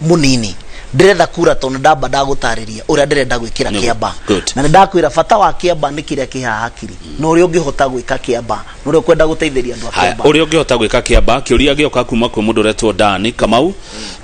mũnini. Ndĩretha kura tondũ ndamba ndagũtarĩria ũrĩa ndĩrenda gwĩkĩra Kĩamba. Na nĩ ndakwĩra bata wa Kĩamba nĩ kĩrĩa kĩ haha hakiri, na ũrĩa ũngĩhota gwĩka Kĩamba, na ũrĩa ũkwenda gũteithĩria andũ a Haya, Kĩamba. Ũrĩa ũngĩhota gwĩka Kĩamba. Kĩũria gĩoka kuma kwĩ mũndũ ũretwo Dani Kamau.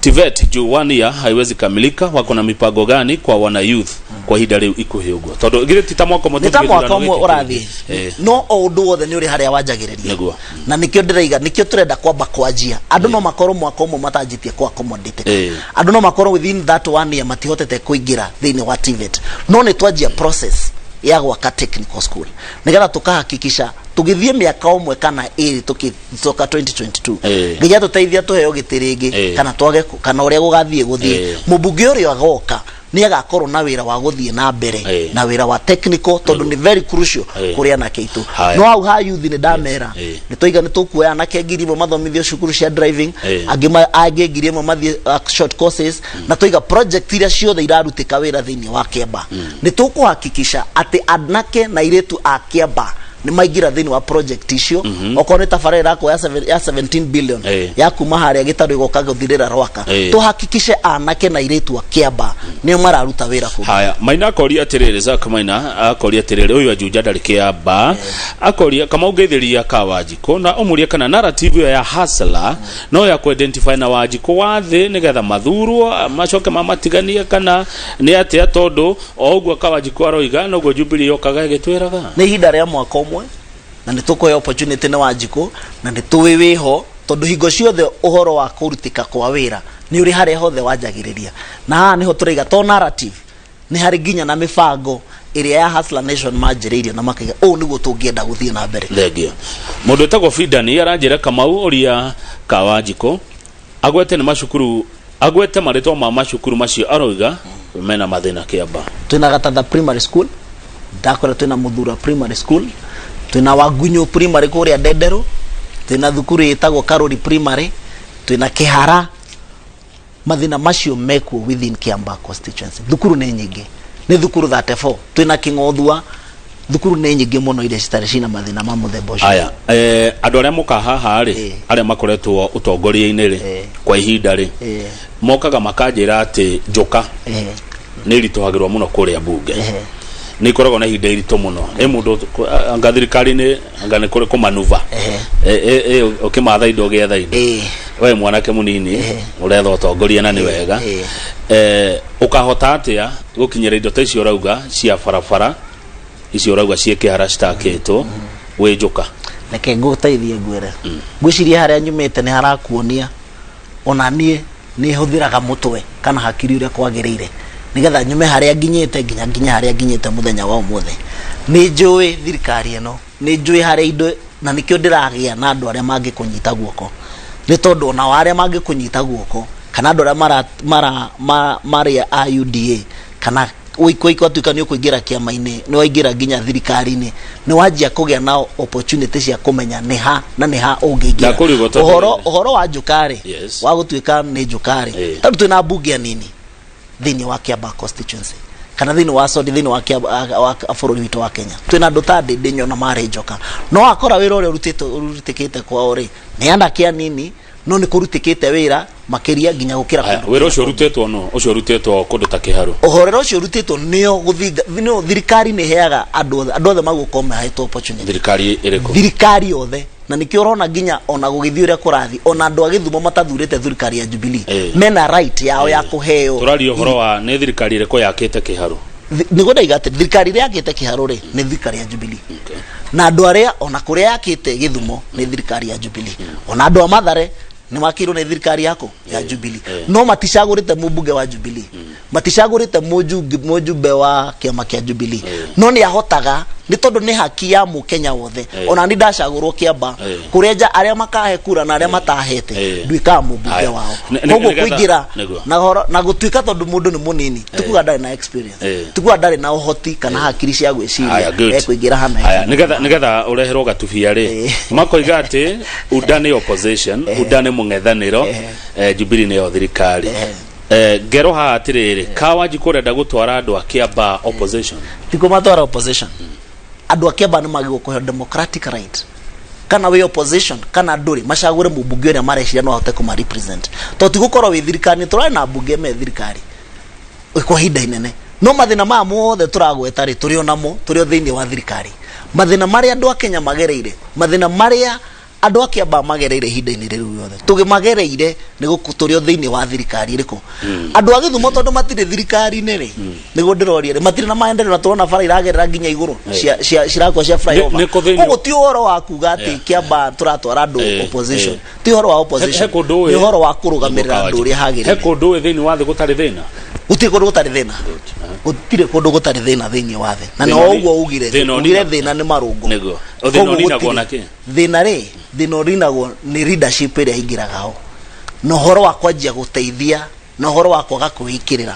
TVET juu one year haiwezi kamilika, wako na mipango gani kwa wana youth kwa ihinda rĩu ikuhĩ ũguo? Tondũ githĩ ti ta mwaka ũmwe Nĩ ta tũthiĩ mwaka gĩthurano ũmwe gĩkĩ ũrathiĩ. kĩngĩ? No o ũndũ wothe nĩ ũrĩ harĩa wanjagĩrĩria. Na nĩkĩo ndĩraiga, nĩkĩo tũrenda kwamba kwanjia. Andũ no makorwo mwaka ũmwe matanjĩtie ku accommodate. Andũ no makorwo within that one year matihotete kũingĩra thĩinĩ wa TVET, no nĩ twanjia process ya gwaka technical school nĩgetha tũkahakikisha tũgĩthiĩ mĩaka ũmwe kana ĩrĩ tũkĩcoka 2022 nginya tũteithia tũheo gĩtĩ rĩngĩ kana twage kana ũrĩa gũgathiĩ gũthiĩ, mũmbunge ũrĩa agoka nĩ agakorwo na wĩra wa gũthiĩ na mbere na wĩra wa technical, tondũ nĩ very crucial kũrĩ anake aitũ. No hau ha youth nĩ ndamera nĩ twaiga nĩ tũkuoya anake 1000 mathomithio cukuru cia driving, angĩ angĩ 1000 mathiĩ short courses, na twaiga project iria ciothe irarutĩka wĩra thĩinĩ wa Kĩamba, nĩ tũkũhakikisha atĩ anake na airĩtu a Kĩamba nĩ maingĩra thĩinĩ wa project icio. Okorwo nĩ tabarĩra ĩrakwo ya 17 billion ya kuma harĩa Gĩtarũ ĩgoka gũthirĩra Rwaka, tũhakikishe anake na airĩtu a Kĩamba nĩo mararuta wĩra kũu. Haya, Maina akoria atiriri, Zack Maina akoria atiriri, uyu ajuja ndarĩ Kĩamba. Akoria kama ũngeithĩria ka Wanjikũ na ũmũrie kana narrative ĩyo ya hustler no ya ku-identify na Wanjikũ wa thĩ nĩgetha mathurwo macoke mamatiganie, kana nĩ atĩa? Tondũ o ũguo ka Wanjikũ aroiga noguo Jubilee yokaga ĩgĩtwĩraga. Nĩ ihinda rĩa mwaka ũmwe na nĩ tũkũhe opportunity nĩ Wanjikũ, na nĩ tũĩ wĩho, tondũ hingo ciothe ũhoro wa kũrutĩka kwa wĩra nĩ ũrĩ harĩa hothe wanjagĩrĩria. Na haha nĩho tũraiga to narrative, nĩ harĩ nginya na mĩbango ĩrĩa ya Hustler Nation manjĩrĩirie na makaiga ũũ nĩguo tũngĩenda gũthiĩ na mbere. Thengio. Mũndũ wĩtagwo Fidani aranjĩra, Kamau, ũria ka Wanjikũ agwete nĩ macukuru, agwete marĩtwa ma macukuru macio aroiga mena mathĩna Kĩamba. Twĩna Gatatha Primary School, ndakwĩra twĩna Mũthura Primary School, twĩna Wangunyũ Primary kũrĩa Ndenderũ, twĩna thukuru ĩtagwo Karũri Primary, twĩna Kĩhara. Mathĩna macio mekuo within Kiamba constituency. Thukuru nĩ nyingĩ, nĩ thukuru 34. Twĩna Kĩng'othua. Thukuru nĩ nyingĩ mũno iria citarĩ cina mathĩna ma mũthemba ũcio. Aya, andũ arĩa moka haha rĩ, arĩa makoretwo ũtongoria-inĩ rĩ kwa ihinda rĩ, mokaga makanjĩra atĩ njoka nĩ iritũhagĩrwo mũno kũrĩa bunge, nĩ ikoragwo na ihinda iritũ mũno. Ĩ mũndũ anga thirikari-inĩ, anga nĩ kũrĩ kũmanuva ũkĩmatha indo, ũgĩetha indo. We mwanake mũnini ũretha ũtongoria na nĩ wega, ũkahota atĩa gũkinyĩra indo ta icio ũrauga cia barabara, icio ũrauga ciĩ Kĩhara citakĩtwo, wĩ njoka? Reke ngũteithie ngwĩre. Ngwĩciria harĩa nyumĩte nĩ harakuonia ona niĩ nĩ hũthĩraga mũtwe kana hakiri ũrĩa kwagĩrĩire nĩgetha nyume harĩa nginyĩte nginya harĩa nginyĩte mũthenya wa ũmũthĩ. Nĩ njũĩ thirikari ĩno, nĩ njũĩ harĩa indo, na nĩkĩo ndĩragĩa na andũ arĩa mangĩkũnyita guoko, nĩ tondũ ona o arĩa mangĩkũnyita guoko kana andũ arĩa mara, mara, ma, marĩa a UDA kana watuĩka nĩ ũkũingĩra kĩama-inĩ, nĩ waingĩra nginya thirikari-inĩ, nĩ wanjia kũgĩa na opportunity cia kũmenya nĩ ha na nĩ ha ũngĩingĩra. Ndakũrigwo tondũ Ũhoro wa njũka-rĩ, wa gũtuĩka nĩ njũka-rĩ, tondũ twĩna mbunge anini thĩinĩ wa Kiambaa constituency kana thĩinĩ wa, sorry, thĩinĩ wa wa bũrũri witũ wa Kenya, twĩna andũ ta Ndĩndĩ Nyona marĩ njoka, no wakora wĩra ũrĩa ũrutĩtwo ũrutĩkĩte kwao rĩ, nĩ anake anini, no nĩ kũrutĩkĩte wĩra makĩria nginya gũkĩra Haya, kũndũ wĩra ũcio ũrutĩtwo no ũcio ũrutĩtwo kũndũ ta Kĩharũ? Ũhorero ũcio ũrutĩtwo nĩo gũthinga nĩo thirikari nĩ ĩheaga andũ othe. Andũ othe magũkorwo mahetwo opportunity. Thirikari ĩrĩkũ? Thirikari yothe, na nĩkĩo ũrona nginya ona gũgĩthiĩ ũrĩa kũrathiĩ, ona andũ a Gĩthumo matathurĩte thirikari ya Jubilee mena right yao ya kũheo. Tũraria ũhoro wa nĩ thirikari ĩrĩkũ yakĩte Kĩharũ? Nĩguo ndaiga atĩ thirikari ĩrĩa yakĩte Kĩharũ rĩ, nĩ thirikari ya Jubilee. Na andũ arĩa ona kũrĩa yakĩte Gĩthumo nĩ thirikari ya Jubilee, ona andũ a Mathare nĩ makĩirwo nĩ thirikari yako ya Jubilee, no maticagũrĩte mũmbunge wa Jubilee, maticagũrĩte mũjumbe wa kĩama kĩa Jubilee, no nĩ ahotaga, nĩ tondũ nĩ haki ya mũkenya wothe. Ona ni ndacagũrwo Kĩamba, kũrĩa nja arĩa makahe kura na arĩa matahete, nduĩkaga mũmbunge Haya. wao. Koguo kũingĩra na horo na gũtuĩka tondũ mũndũ nĩ mũnini ti kuga ndarĩ na experience, ti kuga ndarĩ na ũhoti kana hakiri cia Haya, gwĩciria good. ekũingĩra hana. Haya, nigetha ũreherwo gatubia rĩ, makoiga atĩ UDA nĩ opposition, UDA nĩ mũng'ethanĩro, Jubilee nĩyo thirikari. Ngero haha atiriri, Kawanjiku ũrenda gũtwara andũ a Kĩambaa opposition? Ti kũmatwara opposition. Andũ a Kĩambaa nĩ magĩrĩirwo kũheo democratic right, kana wĩ opposition kana ndũrĩ, macagũre mũmbunge ũrĩa mareciria no ahote kũma represent, to ti gũkorwo wĩ thirikari. Tũrarĩ na mbunge me thirikari kwa ihinda inene, no mathĩna maya mothe tũragweta rĩ, tũrĩ o namo, tũrĩ o thĩinĩ wa thirikari. Mathĩna marĩa andũ a Kenya magereire, mathĩna marĩa andũ a Kĩambaa magereire ihinda-inĩ rĩu rĩothe tũgĩmagereire, nĩ gũkũ tũrĩ o thĩinĩ wa thirikari ĩrĩkũ. Andũ a Gĩthumo, tondũ matirĩ thirikari-inĩ rĩ, nĩguo ndĩroria rĩ, matirĩ na maendeleo, na tũrona bara iragerera nginya igũrũ cirakwo cia flyover. Nĩ kũ thĩinĩ- Koguo ti ũhoro wa kuga atĩ Kĩambaa tũratwara andũ opposition. Ti ũhoro wa opposition. He kũndũ Nĩ ũhoro wa kũrũgamĩrĩra andũ ũrĩa he hagĩrĩire. Kũndũ ũĩ thĩinĩ wa thĩ gũtarĩ thĩna? Gũtirĩ kũndũ gũtarĩ thĩna, gũtirĩ kũndũ gũtarĩ thĩna thĩinĩ wa thĩ, na Thĩna no ũguo ugire. Thĩna ugire thĩna nĩ marũngo. Nĩguo. O thĩna Koguo ũninagwo gũtirĩ- na kĩ? Thĩna rĩ, thĩna ũninagwo nĩ leadership ĩrĩa ĩingĩraga ho, na ũhoro wa kwanjia gũteithia, na ũhoro wa kwaga kwĩĩkĩrĩra,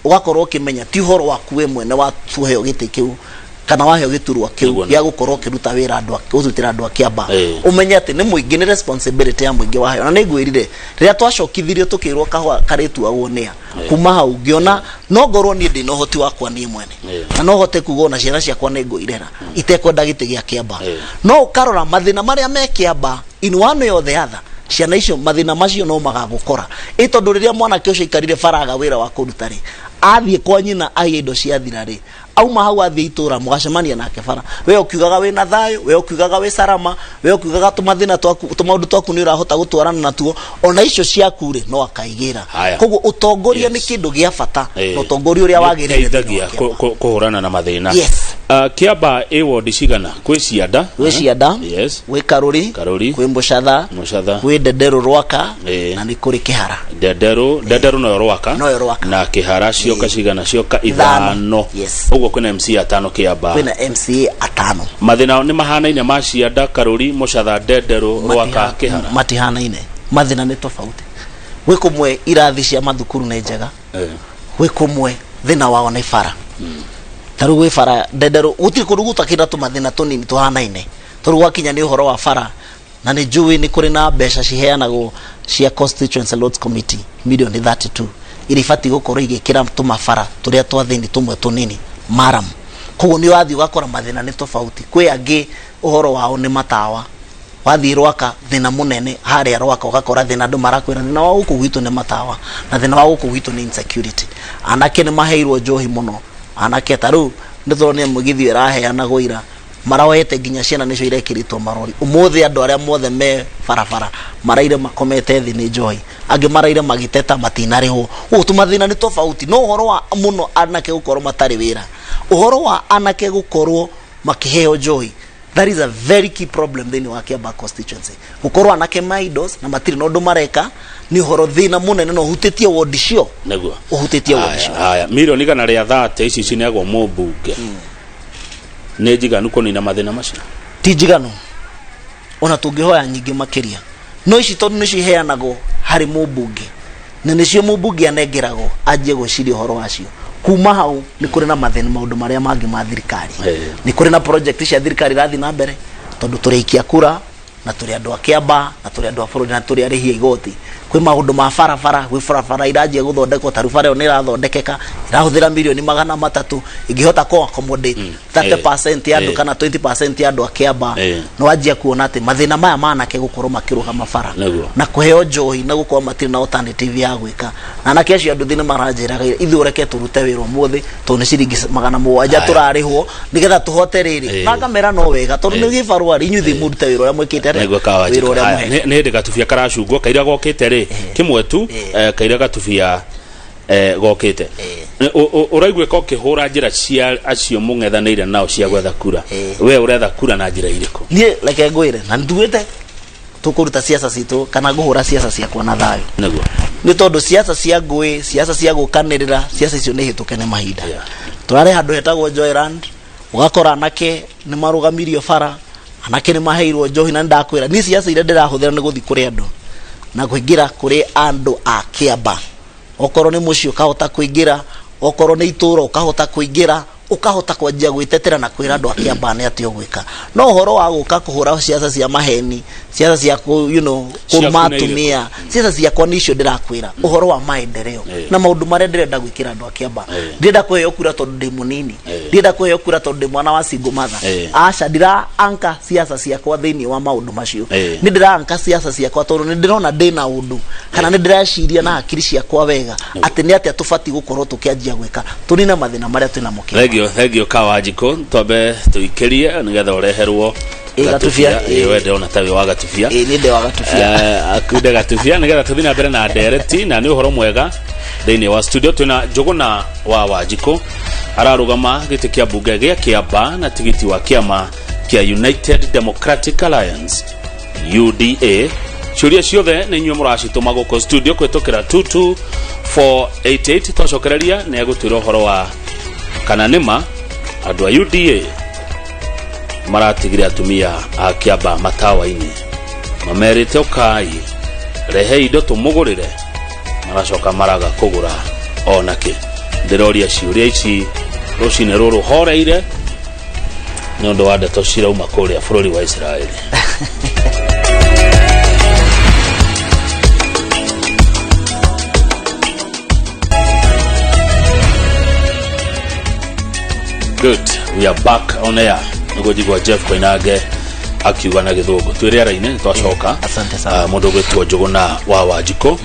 ũgakorwo ũkĩmenya ti ũhoro waku we mwene wa kũheo gĩtĩ kĩu kana waheo gĩturwa kĩu Nĩguo. gĩa gũkorwo ũkĩruta wĩra andũ kũrutĩra andũ a Kĩambaa. Ũmenye atĩ nĩ mũingĩ, nĩ responsibility ya mũingĩ waheo. Na nĩ ngwĩrire rĩrĩa twacokithirio tũkĩrwo kahũa karĩtuagwo nĩa, kuma hau ngĩona no ngorwo niĩ ndĩna ũhoti wakwa niĩ mwene na no hote kuga ona ciana ciakwa nĩ ngũirera itekwenda gĩtĩ gĩa Kĩambaa. No ũkarora mathĩna marĩa me Kĩambaa, in one way or the other, ciana icio mathĩna macio no magagũkora, ĩ tondũ rĩrĩa mwanake ũcio aikarire baraga wĩra wa kũruta rĩ, athiĩ kwa nyina aiya indo ciathira rĩ, auma hau athiĩ itũra mũgacemania nake bara. We ũkiugaga wĩna thayũ, we ũkiugaga wĩ carama, we ũkiugaga tũmathĩna twaku, tũmaũndũ twaku nĩ ũrahota gũtwarana natuo, ona icio ciaku rĩ, no akaigĩra. Haya. Koguo ũtongoria nĩ kĩndũ gĩa bata na ũtongoria ũrĩa wagĩrĩire thĩinĩ wa Nĩũteithagia kĩama. kũhũrana na mathĩna. Yes. Kĩamba ĩ wondi cigana? Kwĩ Cianda. Gwĩ Cianda, Yes. Gwĩ Karũri, Karũri. Kwĩ Mũcatha, Mũcatha. Gwĩ Ndenderũ Rwaka, na nĩ kũrĩ Kĩhara. Ndenderũ, Ndenderũ noyo Rwaka. Noyo Rwaka. Na Kĩhara. Cioka cigana? Cioka Ithano. ithano. Yes. Ũguo kwĩna MC atano Kĩamba. Kwĩna MCA atano. Mathĩna nĩ mahanaine ma Cianda, Karũri, Mũcatha, Ndenderũ, Rwaka, Kĩhara? Matihanaine, mathĩna nĩ tofauti. Gwĩ kũmwe irathi cia mathukuru nĩ njega, gwĩ kũmwe thĩna wao nĩ bara. Ta rĩu gwĩ bara Ndenderũ, gũtirĩ kũndũ gũtakĩrĩ na tũmathĩna tũnini tũhanaine. Tondũ gwakinya nĩ ũhoro wa bara, na nĩ njũĩ nĩ kũrĩ na mbeca ciheanagwo cia constituency roads committee, milioni 32 iria ibatiĩ gũkorwo igĩkĩra tũmabara tũrĩa twa thĩinĩ tũmwe tũnini maram. Koguo nĩ ũrathiĩ ũgakora mathĩna nĩ tofauti. Kwĩ angĩ ũhoro wao nĩ matawa. Wathiĩ Rwaka, thĩna mũnene harĩa Rwaka, ũgakora thĩna andũ marakwĩra thĩna wa gũkũ gwitũ nĩ matawa, na thĩna wa gũkũ gwitũ nĩ insecurity. Anake nĩ maheirwo njohi mũno. Anake ta rĩu nĩ tũronire mũgithi ĩraheanagwo ira, maroete nginya ciana nĩcio irekĩrĩtwo marori ũmũthĩ. Andũ arĩa mothe me barabara maraire makomete thĩ nĩ njohi, angĩ maraire magĩteta matinarĩhwo. Ũguo tũmathĩna nĩ tofauti, no ũhoro wa mũno anake gũkorwo matarĩ wĩra, ũhoro wa anake gũkorwo makĩheo njohi, that is a very key problem thĩinĩ wa Kiambaa constituency. Gũkorwo anake ma idols na matirĩ na ũndũ mareka nĩ ũhoro thĩna mũnene na ũhutĩtie wondi cio. Nĩguo. Ũhutĩtie wondi cio. Haya, milioni 130 ici cineagwo mũmbunge nĩ njiganu kũnina mathĩna macio? Ti njiganu, ona tũngĩhoya nyingĩ makĩria, no ici tondũ nĩcio iheanagwo harĩ mũmbunge na nĩcio mũmbunge anengeragwo anjie gwĩciria ũhoro wacio. Kuma hau nĩ kũrĩ na mathĩna, maũndũ marĩa mangĩ ma thirikari. Nĩ kũrĩ na project cia thirikari irathiĩ na mbere, tondũ tũrĩ aikia kura na tũrĩ andũ a Kĩamba na tũrĩ andũ a bũrũri na tũrĩ arĩhi a igoti. Kwĩ maũndũ ma barabara, gwĩ barabara iranjia gũthondekwo. Ta rĩu bara ĩyo nĩ ĩrathondekeka, ĩrahũthĩra milioni 300, ĩngĩhota kũ accommodate 30% ya andũ kana 20% ya andũ a Kĩamba, nĩ wanjia kuona atĩ mathĩna maya ma anake gũkorwo makĩrũgama bara Nĩguo. na kũheo njohi na gũkorwo matirĩ na alternative ya gwĩka, na anake acio andũ thĩ nĩ maranjĩraga, ithuĩ ũreke tũrute wĩra ũmũthĩ tondũ nĩ ciringi 700 tũrarĩhwo nĩgetha tũhote rĩrĩ. Na ngamera no wega, tondũ nĩ gĩbarũa rĩ, inyuĩ thĩ mũrute wĩra ũrĩa mwĩkĩte rĩ, Nĩguo kawa. Wĩra ũrĩa mũhe. Nĩ hĩndĩ gatubia karacungwo kaira gokĩte rĩ, kĩmwe tu. Kaira gatubia gokĩte. Ũraiguĩka ũkĩhũra njĩra cia acio mũng'ethanĩire nao cia gwetha kura. We ũretha kura na njĩra irĩkũ? Niĩ reke ngwĩre, na nduĩte tũkũruta siasa citũ kana ngũhũra siasa ciakwa na thayũ. Nĩguo. Nĩ tondũ siasa cia ngũĩ, siasa cia gũkanĩrĩra, siasa icio nĩ hĩtũke nĩ mahinda. Tũrarĩ handũ hetagwo Joyland, ũgakora anake nĩ marũgamirio bara, anake nĩ maheirwo njohi. Na nĩ ndakwĩra niĩ siasa iria ndĩrahũthĩra nĩ gũthiĩ kũrĩ andũ na kũingĩra kũrĩ andũ a Kĩamba. Okorwo nĩ mũciĩ ũkahota kũingĩra, okorwo nĩ itũũra ũkahota kũingĩra. Ũkahota kwanjia gwĩtetera na kwĩra andũ a Kĩambaa nĩ atĩa ũgwĩka. No ũhoro wa gũka kũhũra ciaca cia maheni, ciaca cia kũ, you know, Ciaku kũruma nĩ irĩkũ? atumia, ciaca ciakwa nĩ icio ndĩrakwĩra, ũhoro wa maendeleo na maũndũ marĩa ndĩrenda gwĩkĩra andũ a Kĩambaa. Ndĩrenda kũheo kura tondũ ndĩ mũnini, ndĩrenda kũheo kura tondũ ndĩ mwana wa single mother. Aca, ndira anka ciaca ciakwa thĩinĩ wa maũndũ macio. Nĩ ndĩra anka ciaca ciakwa tondũ nĩ ndĩrona ndĩna ũndũ kana nĩ ndĩreciria na hakiri ciakwa wega atĩ nĩ atĩa tũbatiĩ gũkorwo tũkĩanjia gwĩka tũnine mathĩna marĩa twĩ namo Kĩambaa. Thengio, thengio Kawanjikũ, twambe tũikĩrie nĩgetha ũreherwo. Gatubia, Ĩ, we ndĩrona ta wĩ wa gatubia. Ĩ, niĩ ndĩ wa gatubia. Akunde gatubia nĩgetha tũthiĩ na mbere na ndereti, na nĩ ũhoro mwega thĩinĩ wa studio twĩna Njũgũna wa Wanjikũ, ararũgama gĩtĩ kĩa mbunge gĩa Kĩamba na tigiti wa kĩama kĩa United Democratic Alliance, UDA. Ciũria ciothe nĩ inyuĩ mũracitũma gũkũ studio kũhĩtũkĩra 22488. Twacokereria nĩ egũtwĩra ũhoro wa kana nĩma andũ a UDA maratigire atumia a Kĩamba matawa-inĩ, mamerĩte ũkai rehei indo tũmũgũrĩre, maracoka maraga kũgũra onakĩ. Ndĩroria ciũria ici rũcinĩ rũrũ horeire nĩ ũndũ wa ndeto cirauma kũrĩa bũrũri wa Israeli. Good, we are back on air. Nĩguo njigua Jeff Koinange akiuga na gĩthũngũ. Twĩ rĩera-inĩ twacoka. Asante sana. Mũndũ ũgwĩtwo Njũgũna wa Wanjikũ.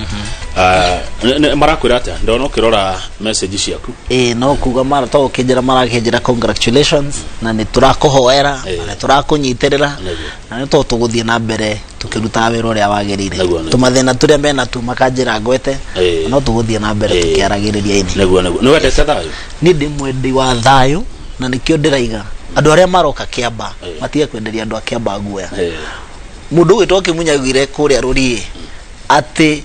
Marakwĩra atĩa? Ndona ũkĩrora message ciaku. Ĩ, no kuga mara to ũkĩnjĩra, marakĩnjĩra congratulations, na nĩ tũrakũhoera na nĩ tũrakũnyitĩrĩra na nĩ to tũgũthiĩ na mbere tũkĩrutaga wĩra ũrĩa wagĩrĩire. Nĩguo, nĩguo. Tũmathĩna tũrĩa mena tu makanjĩra ngwete, no tũgũthiĩ na mbere tũkĩaragĩrĩria ini. Nĩguo, nĩguo. Nĩ wendete thayũ? Niĩ ndĩ mwendi wa thayũ, na nĩkĩo ndĩraiga andũ arĩa maroka Kĩamba matige kwenderia andũ a Kĩamba guoya. Mũndũ ũgwĩtwo Kĩmunya augire kũrĩa Rũriĩ atĩ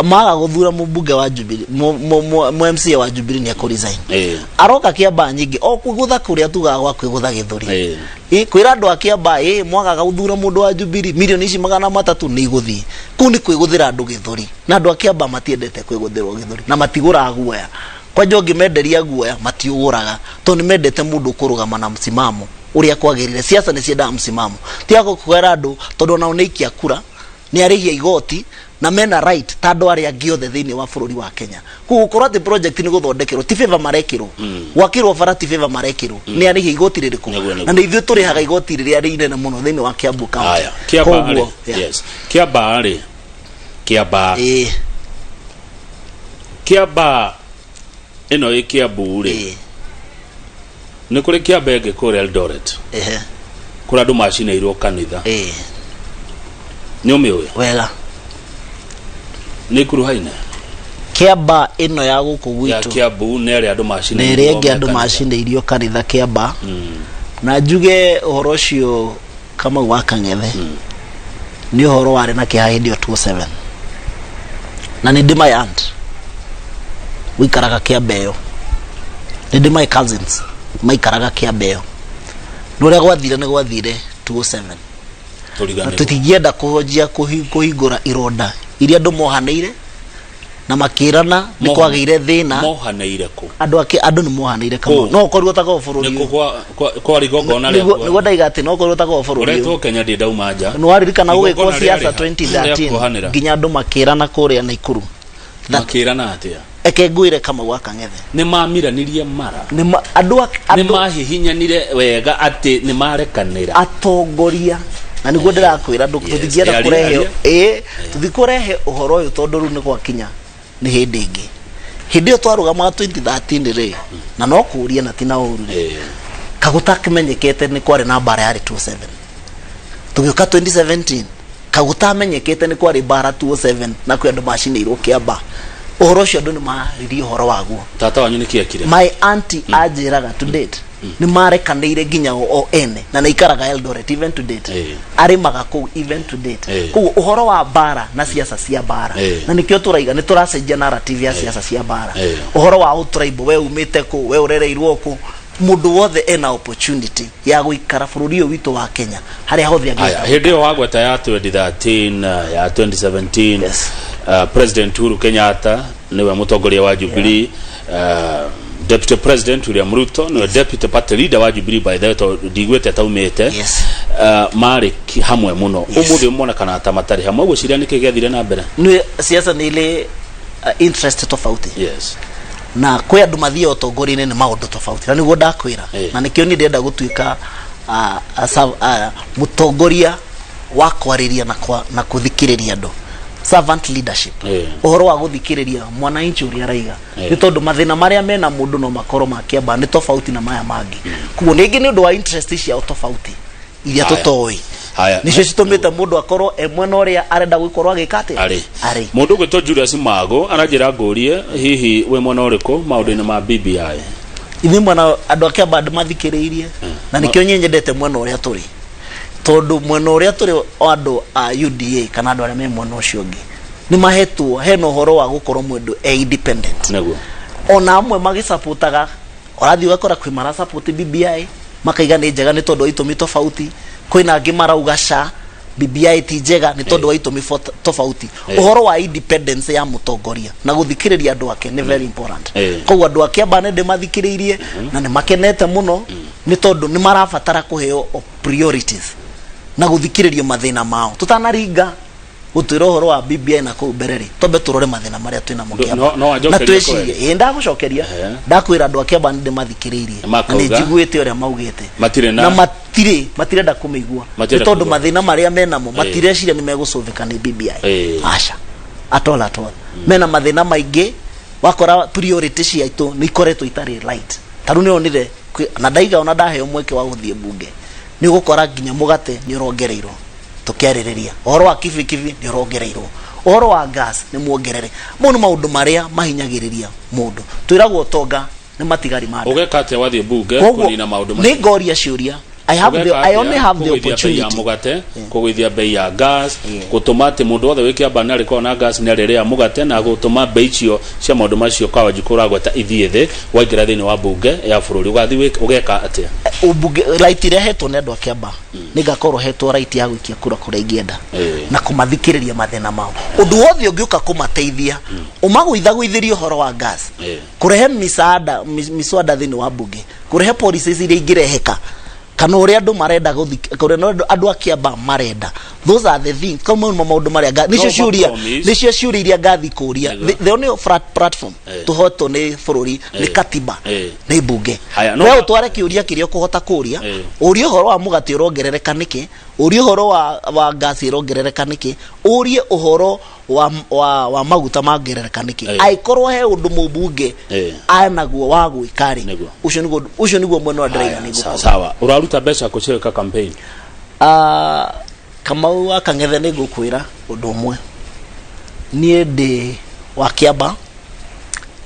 maga gũthura mũmbunge wa Jubilee, mu MCA wa Jubilee, nĩ ekũ resign. Aroka Kĩamba nyingĩ o kwĩgũtha kũrĩa tugaga gwa kwĩgũtha gĩthũri. Kwĩra andũ a Kĩamba ĩ mwagaga gũthura mũndũ wa Jubilee, milioni ici 300 nĩ igũthiĩ kũu, nĩ kwĩgũthĩra andũ gĩthũri, na andũ a Kĩamba matiendete kwĩgũthĩrwo gĩthũri na matigũraga guoya. Kwanja ũngĩmenderia guoya matiũgũraga, tondũ nĩ mendete mũndũ ũkũrũgama na msimamo ũrĩa kwagĩrĩire. Siasa nĩ ciendaga msimamo, tiga gũkwĩra andũ tondũ onao nĩ aikia kura, nĩ arĩhia igoti na mena right ta andũ arĩa angĩ othe thĩinĩ wa bũrũri wa Kenya. Koguo gũkorwo atĩ project nĩ gũthondekerwo ti favor marekĩrwo, gwakĩrwo bara ti favor marekĩrwo, nĩ arĩhia igoti rĩrĩkũ? Nĩguo, nĩguo. Na nĩ ithuĩ tũrĩhaga igoti rĩrĩa rĩ inene mũno thĩinĩ wa Kiambu County. Haya, Kĩamba rĩ. Koguo, yeah. Yes. Kĩamba rĩ. Kĩamba. Kĩamba ĩno ĩ Kiambu rĩ. Nĩ kũrĩ Kĩamba ĩngĩ kũrĩa Eldoret. Kũrĩa andũ macinĩirwo kanitha. Nĩ ũmĩũĩ? Wega. Nĩ ikuruhaine? Kĩamba ĩno ya gũkũ Ya gwitũ Kiambu nĩ ĩrĩa andũ na macinĩirwo ĩrĩa ĩngĩ me andũ kanitha. macinĩirio kanitha Kĩamba. Na njuge ũhoro ũcio, Kamau wa Kang'ethe, nĩ ũhoro warĩ na kĩeha hĩndĩ ĩyo 27, na nĩ ndĩ my aunt wĩikaraga Kĩamba ĩyo, nĩ ndĩ my cousins maikaraga Kĩamba ĩyo, na ũrĩa gwathire nĩ gwathire 207 na Tũriganĩrwo. Tũtingĩenda kũhonjia kũhingũra ironda iria andũ mohanĩire na makĩrana nĩ kwagĩire thĩna. Mohanĩire kũ? Andũ ake, andũ nĩ mohanĩire, Kamau. Kũ? No ũkorirwo ũtakorwo bũrũri Nĩ ũyũ. kũ kwarĩ igongona rĩa Nĩguo ndaiga atĩ no ũkorirwo ũtakorwo bũrũri ũyũ. Ũretwo Kenya, ndĩ ndauma nja. Nĩ waririkana gũgĩkwo Igongona siasa rĩarĩ ha? 2013 Rĩa kuohanĩra. nginya andũ makĩrana kũrĩa Naikuru. Makĩrana atĩa? Eke ngwĩre, Kamau wa Kang'ethe. Nĩ mamiranirie mara? Nĩ andũ Nĩ andũ mahihinyanire wega atĩ nĩ marekanĩra? Atongoria, na nĩguo ndĩrakwĩra tũtingĩenda Aria, kũrehe aria. Ĩ, tũtikũrehe ũhoro ũyũ tondũ rĩu nĩ gwakinya nĩ hĩndĩ ĩngĩ. Hĩndĩ ĩyo twarũgamaga 2013 rĩ, na no kũũria na ti na ũru rĩ, kagũtakĩmenyekete nĩ kwarĩ na mbara yarĩ 27, tũgĩũka 2017, kagũtamenyekete nĩ kwarĩ mbara 27 na kwĩ andũ macinĩirwo Kĩamba. Ũhoro ũcio andũ nĩ maririe ũhoro waguo. Tata wanyu nĩ kĩekire? My auntie anjĩraga to date nĩ marekanĩire nginya o ene, na nĩ ikaraga Eldoret even to date, arĩmaga kũu even to date. Koguo ũhoro wa mbara na siasa cia mbara, na nĩkĩo tũraiga nĩ tũracenjia narrative ya siasa cia mbara, ũhoro wa ũtribal, we umĩte kũ, we ũrereirwo kũ, mũndũ wothe ena opportunity ya gũikara bũrũri ũyũ witũ wa Kenya harĩa hothe Aya, angĩenda. Hĩndĩ ĩyo wagweta ya 2013, ya 2017, Yes. President Uhuru Kenyatta nĩwe mũtongoria wa Jubilee, Deputy President William Ruto niwe Deputy Party Leader wa Jubilee, by the way, tondũ ndiguĩte taumĩte. Marĩ hamwe mũno. Ũmũthĩ monekana ta matarĩ hamwe. Ũgwĩciria nĩkĩ gĩathire na mbere? Nĩ siasa nĩ ile interest tofauti. Na kwĩ andũ mathiĩ ũtongoria-inĩ nĩ maũndũ tofauti, na nĩguo ndakwĩra. Na nĩkĩo niĩ ndĩrenda gũtuĩka mũtongoria wa kwarĩria na kũthikĩrĩria andũ, servant leadership. Ũhoro wa gũthikĩrĩria mwananchi ũrĩa araiga, nĩ tondũ mathĩna marĩa mena mũndũ no makorwo ma kĩamba nĩ tofauti na maya mangĩ. Koguo rĩngĩ nĩ ũndũ wa interest ciao tofauti iria tũtoĩ, nĩcio citũmĩte mũndũ akorwo e mwena ũrĩa arenda gũkorwo agĩka atĩa. Arĩ. Arĩ. Mũndũ ũgwĩtwo Julius Mago aranjĩra ngũrie, hihi wĩ mwena ũrĩkũ maũndũ-inĩ ma BBI? Ithuĩ mwena andũ a kĩamba mathikĩrĩirie, na nĩkĩo niĩ nyendete mwena ũrĩa tũrĩ, tondũ mwena ũrĩa tũrĩ o andũ a UDA kana andũ arĩa me mwena ũcio ũngĩ nĩ mahetwo hena ũhoro wa gũkorwo mũndũ e independent. Ona amwe magĩcapotaga, ũrathiĩ ũgakora kwĩ marasupport BBI, makaiga nĩ njega nĩ tondũ wa itũmi tofauti. Kwĩna angĩ marauga ca, BBI ti njega nĩ tondũ wa itũmi tofauti. Ũhoro wa independence ya mũtongoria na gũthikĩrĩria andũ ake nĩ very important. Koguo andũ a Kĩamba nĩ ndĩmathikĩrĩirie na nĩ makenete mũno, nĩ tondũ nĩ marabatara kũheo priorities na gũthikĩrĩrio mathĩna mao. Tũtanaringa gũtwĩra ũhoro wa BBI na kũu mbere rĩ, twambe tũrore mathĩna marĩa twĩ namo Kĩamba. No Na wanjokerie? twĩcirie. Ĩ, ndagũcokeria. Ndakwĩra andũ a Kĩamba nĩ ndĩmathikĩrĩirie na nĩ Makauga? njiguĩte ũrĩa maugĩte. Matirĩ na Na matirenda kũmĩigua, nĩ Matirenda tondũ kũigua. mathĩna marĩa menamo matireciria nĩ megũcũthĩka nĩ BBI. Aca, at all, at all. Mena mathĩna maingĩ, wakora priority ciaitũ nĩ ikoretwo itarĩ right. Ta rĩu nĩ onire na ndaiga ona ndaheo mweke wa gũthiĩ mbunge, nĩ ũgũkora nginya mũgate nĩ ũrongereirwo, tũkĩarĩrĩria ũhoro wa kibikibi nĩ ũrongereirwo, ũhoro wa gas nĩ muongerere. Mau nĩ maũndũ marĩa mahinyagĩrĩria mũndũ. Twĩragwo ũtonga nĩ matigari ma nda. Ũgeka atĩa wathiĩ mbunge Koguo kũnina maũndũ nĩ macio? ngoria ciũria. I only have the Kũgũithia bei ya opportunity. mũgate, kũgũithia bei ya gas, gũtũma atĩ mũndũ wothe wĩ Kĩamba nĩ arĩkorwo na gas, nĩ arĩrĩa mũgate, na gũtũma bei icio cia maũndũ macio Kawanjikũ ũragweta ithiĩ thĩ. Waingĩra thĩinĩ wa mbunge ya bũrũri, ũgathiĩ ũgeka atĩa? Ũmbunge, right ĩrĩa hetwo nĩ andũ a Kĩamba, nĩ ngakorwo hetwo right ya gũikia kura kũrĩa ingĩenda na kũmathikĩrĩria mathĩna mao. Ũndũ wothe ũngĩũka kũmateithia, ũmagũithagũithĩrie ũhoro wa gas, kũrehe misaada, miswada thĩinĩ wa mbunge, kũrehe policies iria ingĩreheka kana ũrĩa andũ marenda kũrĩa andũ a Kĩamba marenda. Those are the things, kau mau nĩmo maũndũ marĩa nĩcio No ciũria, ma-promise. nĩcio ciũria iria ngathi kũria. The only platform tũhotwo nĩ bũrũri nĩ katiba, nĩ mbunge. Haya, We ũtware kĩũria kĩrĩa ũkũhota kũria. Ũrie ũhoro wa mũgate ũrongerereka nĩkĩ, ũrie ũhoro wa ngasi ĩrongerereka nĩkĩ, ũrie ũhoro wa maguta mangerereka nĩkĩ. Angĩkorwo he ũndũ mũmbunge anaguo wa gwĩka rĩ, ũcio nĩguo mwena ũrĩa ndĩraiga nĩ ngũkorwo. Sawa, ũraruta mbeca kũ ciĩka campaign? Ah, Kamau wa Kang'ethe, nĩ ngũkwĩra ũndũ ũmwe. Niĩ ndĩ wa Kĩamba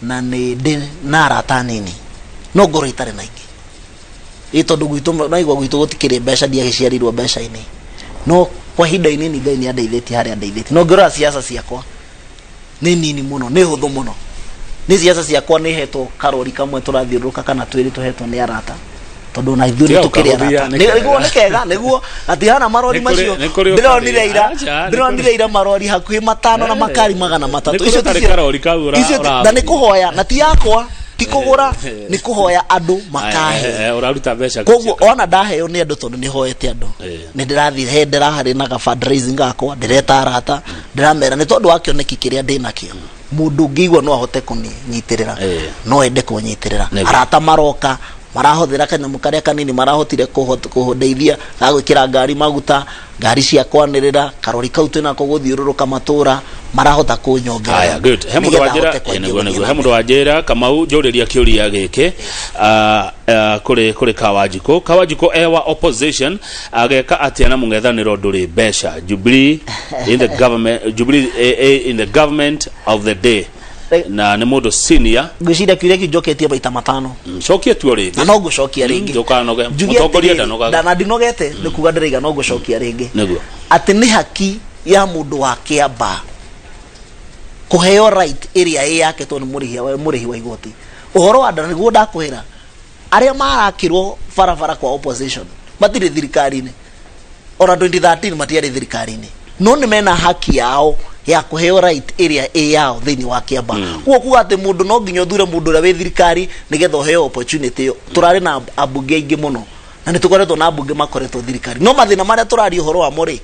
na nĩ ndĩ na arata anini, no ngorwo itarĩ na aingĩ, ĩ tondũ gwitũ naigua gwitũ gũtikĩrĩ mbeca, ndiagĩciarirwo mbeca-inĩ. No kwa ihinda inini Ngai nĩ andeithĩtie harĩa andeithĩtie. No ngĩrora siasa ciakwa nĩ nini mũno, nĩ hũthũ mũno. Nĩ siasa ciakwa nĩ hetwo karori kamwe tũrathiũrũrũka kana twĩrĩ tũhetwo nĩ arata, tondũ ona ithuĩ Tiga nĩ tũkĩrĩ ũkahũthia, arata. nĩ kega. Nĩguo, nĩ kega, nĩguo atihana marori Nĩ macio. nĩ kũrĩ Ndĩronire ũtarĩ. ira, Acha, nĩ ndĩronire ira marori hakuhĩ 5 na makari 300. Nĩ kũrĩ ũtarĩ karori kau Icio na nĩ ũrahũthia. kũhoya, na ti yakwa, ti kũgũra, nĩ kũhoya andũ makahe. Ũraruta mbeca kũ Koguo ciĩka? ona ndaheo nĩ andũ, tondũ nĩ hoete andũ, nĩ ndĩrathiĩ he ndĩraharĩ na ga fundraising gakwa, ndĩreta arata, ndĩramera nĩ tondũ wa kĩoneki kĩrĩa ndĩ nakĩo, mũndũ ũngĩigua no ahote kũnyitĩrĩra, no ende kũnyitĩrĩra. Arata maroka marahothera kanyamũ karĩa kanini marahotire kũndeithia ga gwĩkĩra ngari maguta, ngari cia kwanĩrĩra, karori kau twĩnako gũthiũrũrũka matũra, marahota kũnyongerera Haya, good. He mũndũ nĩgetha wanjĩra hote kwanjia nĩguo gũthiĩ nĩguo na he mũndũ mbere. wanjĩra, Kamau, njũrĩria kĩũria gĩkĩ kũrĩ Kawanjikũ. Kawanjikũ e wa opposition ageka atĩa na mũng'ethanĩro ndũrĩ mbeca? Jubilee in the government, Jubilee in the government of the day, na nĩ mũndũ senior. Ngwĩciria kĩũria kĩu njoketie maita 5. Cokie tuo Na rĩngĩ. no ngũcokia rĩngĩ. Ndũkanoge. Njuge Mũtongoria atĩrĩrĩ, ndanogaga. na ndinogete, nĩ kuga ndĩraiga no ngũcokia rĩngĩ atĩ nĩ haki ya mũndũ wa Kĩamba kũheo right ĩrĩa ĩ yake, tondũ nĩ mũrĩhi wa igoti. Ũhoro wa ndara nĩguo ndakwĩra, arĩa marakĩrwo barabara kwa opposition matirĩ thirikari-inĩ, ona 2013 matiarĩ thirikari-inĩ, no nĩ mena haki yao. Ya kũheo right ĩrĩa ĩ yao thĩinĩ wa kĩamba. Koguo kuga atĩ mũndũ no nginya ũthure mũndũ ũrĩa wĩ thirikari nĩgetha ũheo opportunity ĩyo, tũrarĩ na ambunge aingĩ mũno na nĩ tũkoretwo na ambunge makoretwo thirikari, no mathĩna marĩa tũraria ũhoro wamo rĩ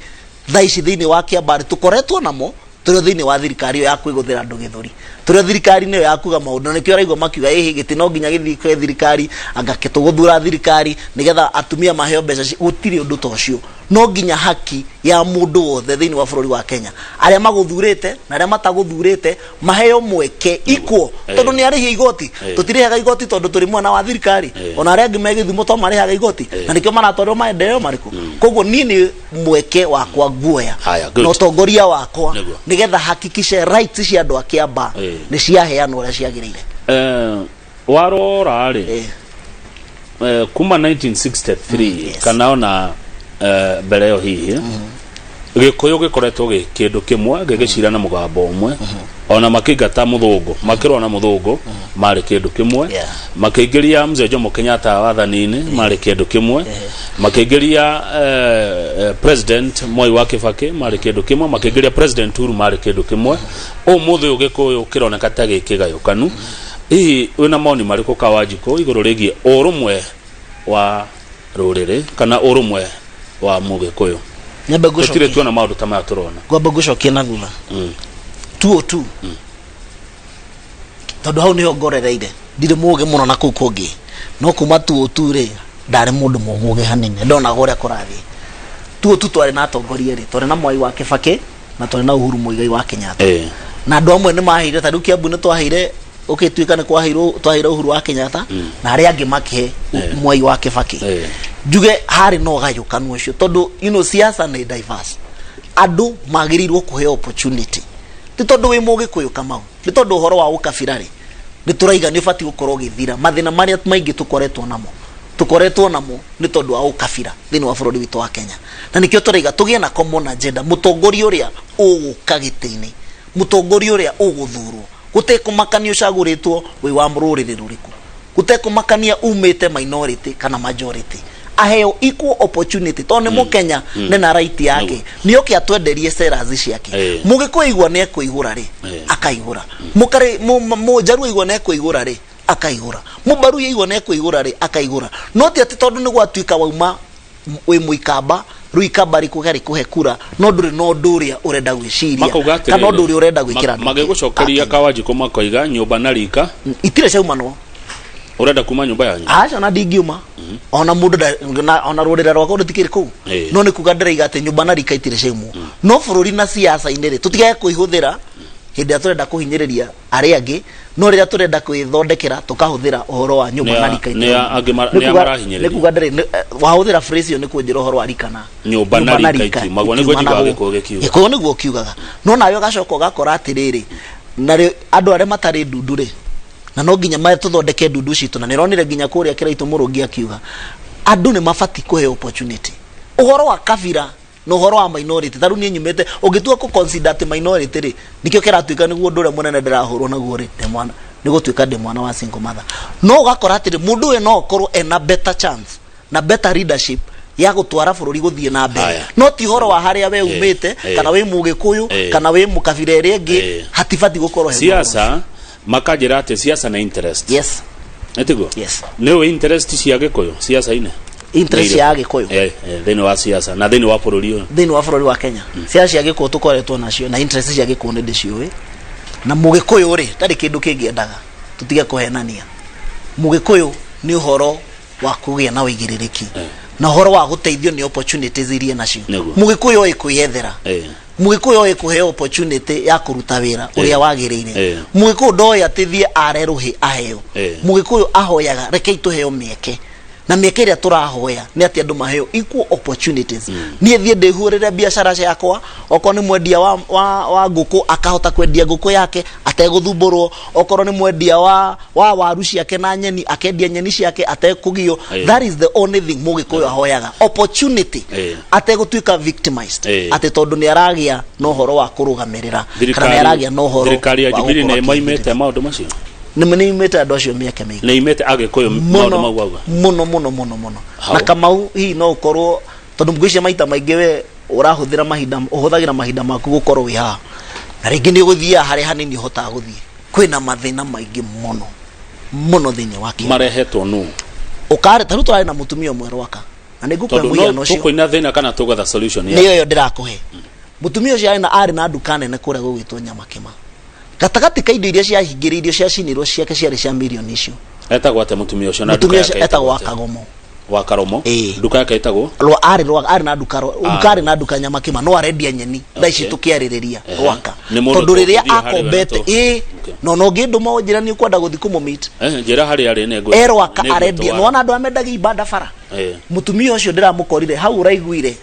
thaa ici thĩinĩ wa kĩamba rĩ, tũkoretwo namo tũrĩ o thĩinĩ wa thirikari ĩyo ya kwĩgũthĩra andũ gĩthũri, tũrĩ o thirikari-inĩ ĩyo ya kuga maũndũ, na nĩkĩo ũraigua makiuga ĩhĩ gĩtĩ no nginya gĩthiĩ kwĩ thirikari, anga tũgũthura thirikari nĩgetha atumia maheo mbeca. Gũtirĩ ũndũ ta ũcio. No nginya haki ya mũndũ wothe thĩinĩ wa bũrũri wa Kenya, arĩa magũthurĩte na arĩa matagũthurĩte, maheo mweke equal, tondũ nĩ arĩhia igoti. Tũtirĩhaga igoti tondũ tũrĩ mwena wa thirikari. Ona arĩa angĩ me gĩthumo to marĩhaga igoti, na nĩkĩo maratwarĩrwo maendeleo marĩkũ. Koguo niĩ nĩ mweke wakwa nguoya Haya, good. Na ũtongoria wakwa nĩgetha hakikishe rights cia andũ a Kĩamba nĩ ciaheanwo ũrĩa ciagĩrĩire. Warora rĩ, kuma 1963 kana ona mbere ĩyo hihi, Gĩkũyũ gĩkoretwo gĩ kĩndũ kĩmwe, gĩgĩcira na mũgambo ũmwe. Ona makĩingata mũthũngũ, makĩrũa na mũthũngũ, marĩ kĩndũ kĩmwe. Makĩingĩria mzee Jomo Kenyatta wathani-inĩ, marĩ kĩndũ kĩmwe. Makĩingĩria President Mwai wa Kibaki, marĩ kĩndũ kĩmwe. Makĩingĩria President Uhuru, marĩ kĩndũ kĩmwe. Ũmũthĩ ũyũ Gĩkũyũ kĩroneka ta gĩ kĩgayũkanu. Hihi wĩna mawoni marĩkũ, Kawanjikũ, igũrũ rĩgiĩ ũrũmwe wa rũrĩrĩ kana ũrũmwe wa Mũgĩkũyũ? Nyambe tũtirĩ ngũcokie tuona maũndũ ta maya tũrona. Ngwamba ngũcokie na thutha 202, tondũ hau nĩho ngorereire. Ndirĩ mũgĩ mũno na kũu kũngĩ, no kuma 202 rĩ, ndarĩ mũndũ mũgĩ hanene, ndonaga ũrĩa kũrathiĩ. 202 twarĩ na atongoria erĩ, twarĩ na Mwai wa Kĩbakĩ na twarĩ na Uhuru Muigai wa Kenyatta. Na andũ amwe nĩ maheire, ta rĩu Kiambu nĩ twaheire, ũgĩtuĩka nĩ kwaheirwo, twaheire Uhuru wa Kenyatta na arĩa angĩ makĩhe Mwai wa Kĩbakĩ. Njuge harĩ na ũgayũkanu ũcio tondũ siasa nĩ diverse. Andũ magĩrĩirwo kũheo opportunity, ti tondũ wĩ Mũgĩkũyũ, Kamau, nĩ tondũ ũhoro wa ũkabira rĩ, nĩ tũraiga nĩ ũbatiĩ gũkorwo ũgĩthira. Mathĩna marĩa maingĩ tũkoretwo namo, tũkoretwo namo nĩ tondũ wa ũkabira thĩinĩ wa bũrũri witũ wa Kenya, na nĩkĩo tũraiga tũgĩe na common agenda. Mũtongoria ũrĩa ũgũka gĩtĩ-inĩ, mũtongoria ũrĩa ũgũthurwo, gũtekũmakania ũcagũrĩtwo wĩ wa rũrĩrĩ rũrĩkũ, gũtekũmakania umĩte minority kana majority, aheo equal opportunity tondũ nĩ Mũkenya, nĩ na right yake, nĩ oke atwenderie seras ciake. Mũgĩkũyũ igua nĩ ekũihũra rĩ, akaihũra. Mũkarĩ Mũnjaruo igua nĩ ekũihũra rĩ, akaihũra. Mũmbaruya igua nĩ ekũihũra rĩ, akaihũra. No ti atĩ tondũ nĩ gwatuĩka wauma wĩ Mũikamba, rĩu ikamba rĩkũge rĩkũhe kura, no ndũrĩ na ũndũ ũrĩa ũrenda gwĩciria Makauga kana atĩrĩrĩ, ũndũ ũrĩa ũrenda gwĩkĩra andũ magĩgũcokeria a Kenya. Kawanjikũ makoiga nyũmba na rika. Itirĩ ciaumanwo. Ũrenda kuma nyũmba yanyu? Aca, ona ndingiuma ona mũndũ ona rũrĩra rwakwa rũtikĩrĩ kũu. No nĩ kuga ndĩraiga atĩ nyũmba na rika itirĩ ciaumwo, no bũrũri na siasa-inĩ rĩ, tũtigage kũihũthĩra hĩndĩ ĩrĩa tũrenda kũhinyĩrĩria arĩa angĩ, no rĩrĩa tũrenda kwĩthondekera tũkahũthĩra ũhoro wa nyũmba na rika. Nĩ angĩ Nĩ nĩ a marahinyĩrĩria. Nĩ kuga ndĩrĩ wahũthĩra phrase ĩyo nĩ kũnjĩra ũhoro wa rika na Nyũmba na rika itiumagwo, nĩguo njiguaga Gĩkũyũ gĩkiuga. Gĩkũyũ nĩguo kiugaga, no nawe ũgacoka ũgakora atĩrĩrĩ, narĩo andũ arĩa matarĩ ndundu rĩ, na no nginya tũthondeke ndundu citũ, na nĩronire nginya kũrĩa Kĩraitũ Mũrũngi akiuga andũ nĩ mabatiĩ kũheo opportunity. Ũhoro wa kabira na ũhoro wa minority, ta rĩu niĩ nyumĩte, ũngĩtua kũ consider atĩ minority rĩ, nĩkĩo kĩratuĩka nĩguo ũndũ ũrĩa mũnene ndĩrahũrwo naguo rĩ, ndĩ mwana, nĩ gũtuĩka ndĩ mwana wa single mother. No ũgakora atĩrĩ, mũndũ ũyũ no akorwo ena better chance na better leadership ya gũtwara bũrũri gũthiĩ na mbere, no ti ũhoro wa harĩa we umĩte, kana wĩ Mũgĩkũyũ, kana wĩ mũkabira ĩrĩa ĩngĩ. Hatibatiĩ gũkorwo he Siasa, makanjĩra atĩ siasa na interest. Nĩtiguo? Yes. Nĩ ũĩ interest cia Gĩkũyũ siasa-inĩ? Interest Nĩ ya irĩkũ? Gĩkũyũ? Thĩinĩ wa siasa na thĩinĩ wa bũrũri ũyũ. Thĩinĩ wa bũrũri wa Kenya, ciaca cia Gĩkũyũ tũkoretwo nacio na interest cia Gĩkũyũ nĩ ndĩciũĩ. Na Mũgĩkũyũ rĩ, ndarĩ kĩndũ kĩngĩ endaga, tũtige kũhenania. Mũgĩkũyũ nĩ ũhoro wa kũgĩa na ũigĩrĩrĩki na ũhoro wa gũteithio nĩ opportunities iria nacio. Mũgĩkũyũ oĩ kwĩyethera. Mũgĩkũyũ oĩ kũheo opportunity ya kũruta wĩra ũrĩa wagĩrĩire. Mũgĩkũyũ ndoĩ atĩ thiĩ are rũhĩ aheo. Mũgĩkũyũ ahoyaga, rekei tũheo mĩeke, na mĩeke ĩrĩa tũrahoya nĩ atĩ andũ maheo equal opportunities. Niĩ thiĩ ndĩhũrĩre biacara ciakwa, okorwo nĩ mwendia wa ngũkũ, akahota kwendia ngũkũ yake ategũthumbũrwo, okorwo nĩ mwendia wa waru ciake na nyeni, akendia nyeni ciake atekũgio. That is the only thing Mũgĩkũyũ ahoyaga, opportunity, ategũtuĩka victimized, atĩ tondũ nĩ aragĩa na ũhoro wa kũrũgamĩrĩra kana nĩ aragĩa na ũhoro Thirikari ya wa Jubilee gũkorwo nĩ ĩmaimĩte akĩhithĩrĩria. maũndũ macio. Nĩ imĩte andũ acio mĩeke mĩingĩ. Nĩ imĩte Agĩkũyũ maũndũ Mũno. mau auga. Mũno mũno mũno mũno. Hau. Na Kamau, hihi no ũkorwo tondũ ngwĩciria maita maingĩ we ũrahũthĩra mahinda, ũhũthagĩra mahinda maku gũkorwo wĩ haha. Na rĩngĩ nĩ ũgũthiaga harĩa hanini ũhotaga gũthiĩ. Kwĩna mathĩna maingĩ mũno mũno thĩinĩ wa Kĩamba. Marehetwo nũ? Ũkarĩ ta rĩu tũrarĩ na mũtumia ũmwe Rwaka, na nĩ ngũkũhe Tondũ no mũhiano ũcio. Tũkũina thĩna kana tũgetha solution ya Nĩyo ĩyo ndĩrakũhe. Mũtumia ũcio arĩ na nduka nene kũrĩa gũgwĩtwo Nyamakĩma. Gatagatĩ ka indo iria ciahingĩrĩirio, ciacinirwo ciake, ciarĩ cia mirioni icio. Etagwo atĩa mũtumia ũcio na nduka Mũtumia yake? ũcio etagwo Atĩa? Wakagomo. Wa Karomo? Ĩĩ. Nduka yake ĩtagwo? Rwa arĩ na nduka Nyamakĩma, no arendia nyeni thaa ici tũkĩarĩrĩria. Rwaka. Nĩ mũndũ Tondũ rĩrĩa tũgũthiĩ harĩ we na akombete ĩ no no ngĩndũma ũnjĩra nĩ ũkwenda gũthiĩ kũmũmeet. Njĩra harĩa arĩ nĩ E Rwaka, arendia. Nĩwona andũ amendagia ibanda bara. Mũtumia ũcio ndĩramũkorire hau. Ũraiguire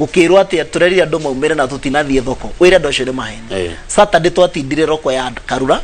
gũkĩrwo atĩ tũrerire andũ maumĩre na tũtinathiĩ thoko. Wĩre andũ acio nĩ maheni. Saturday twatindire roko ya Karura,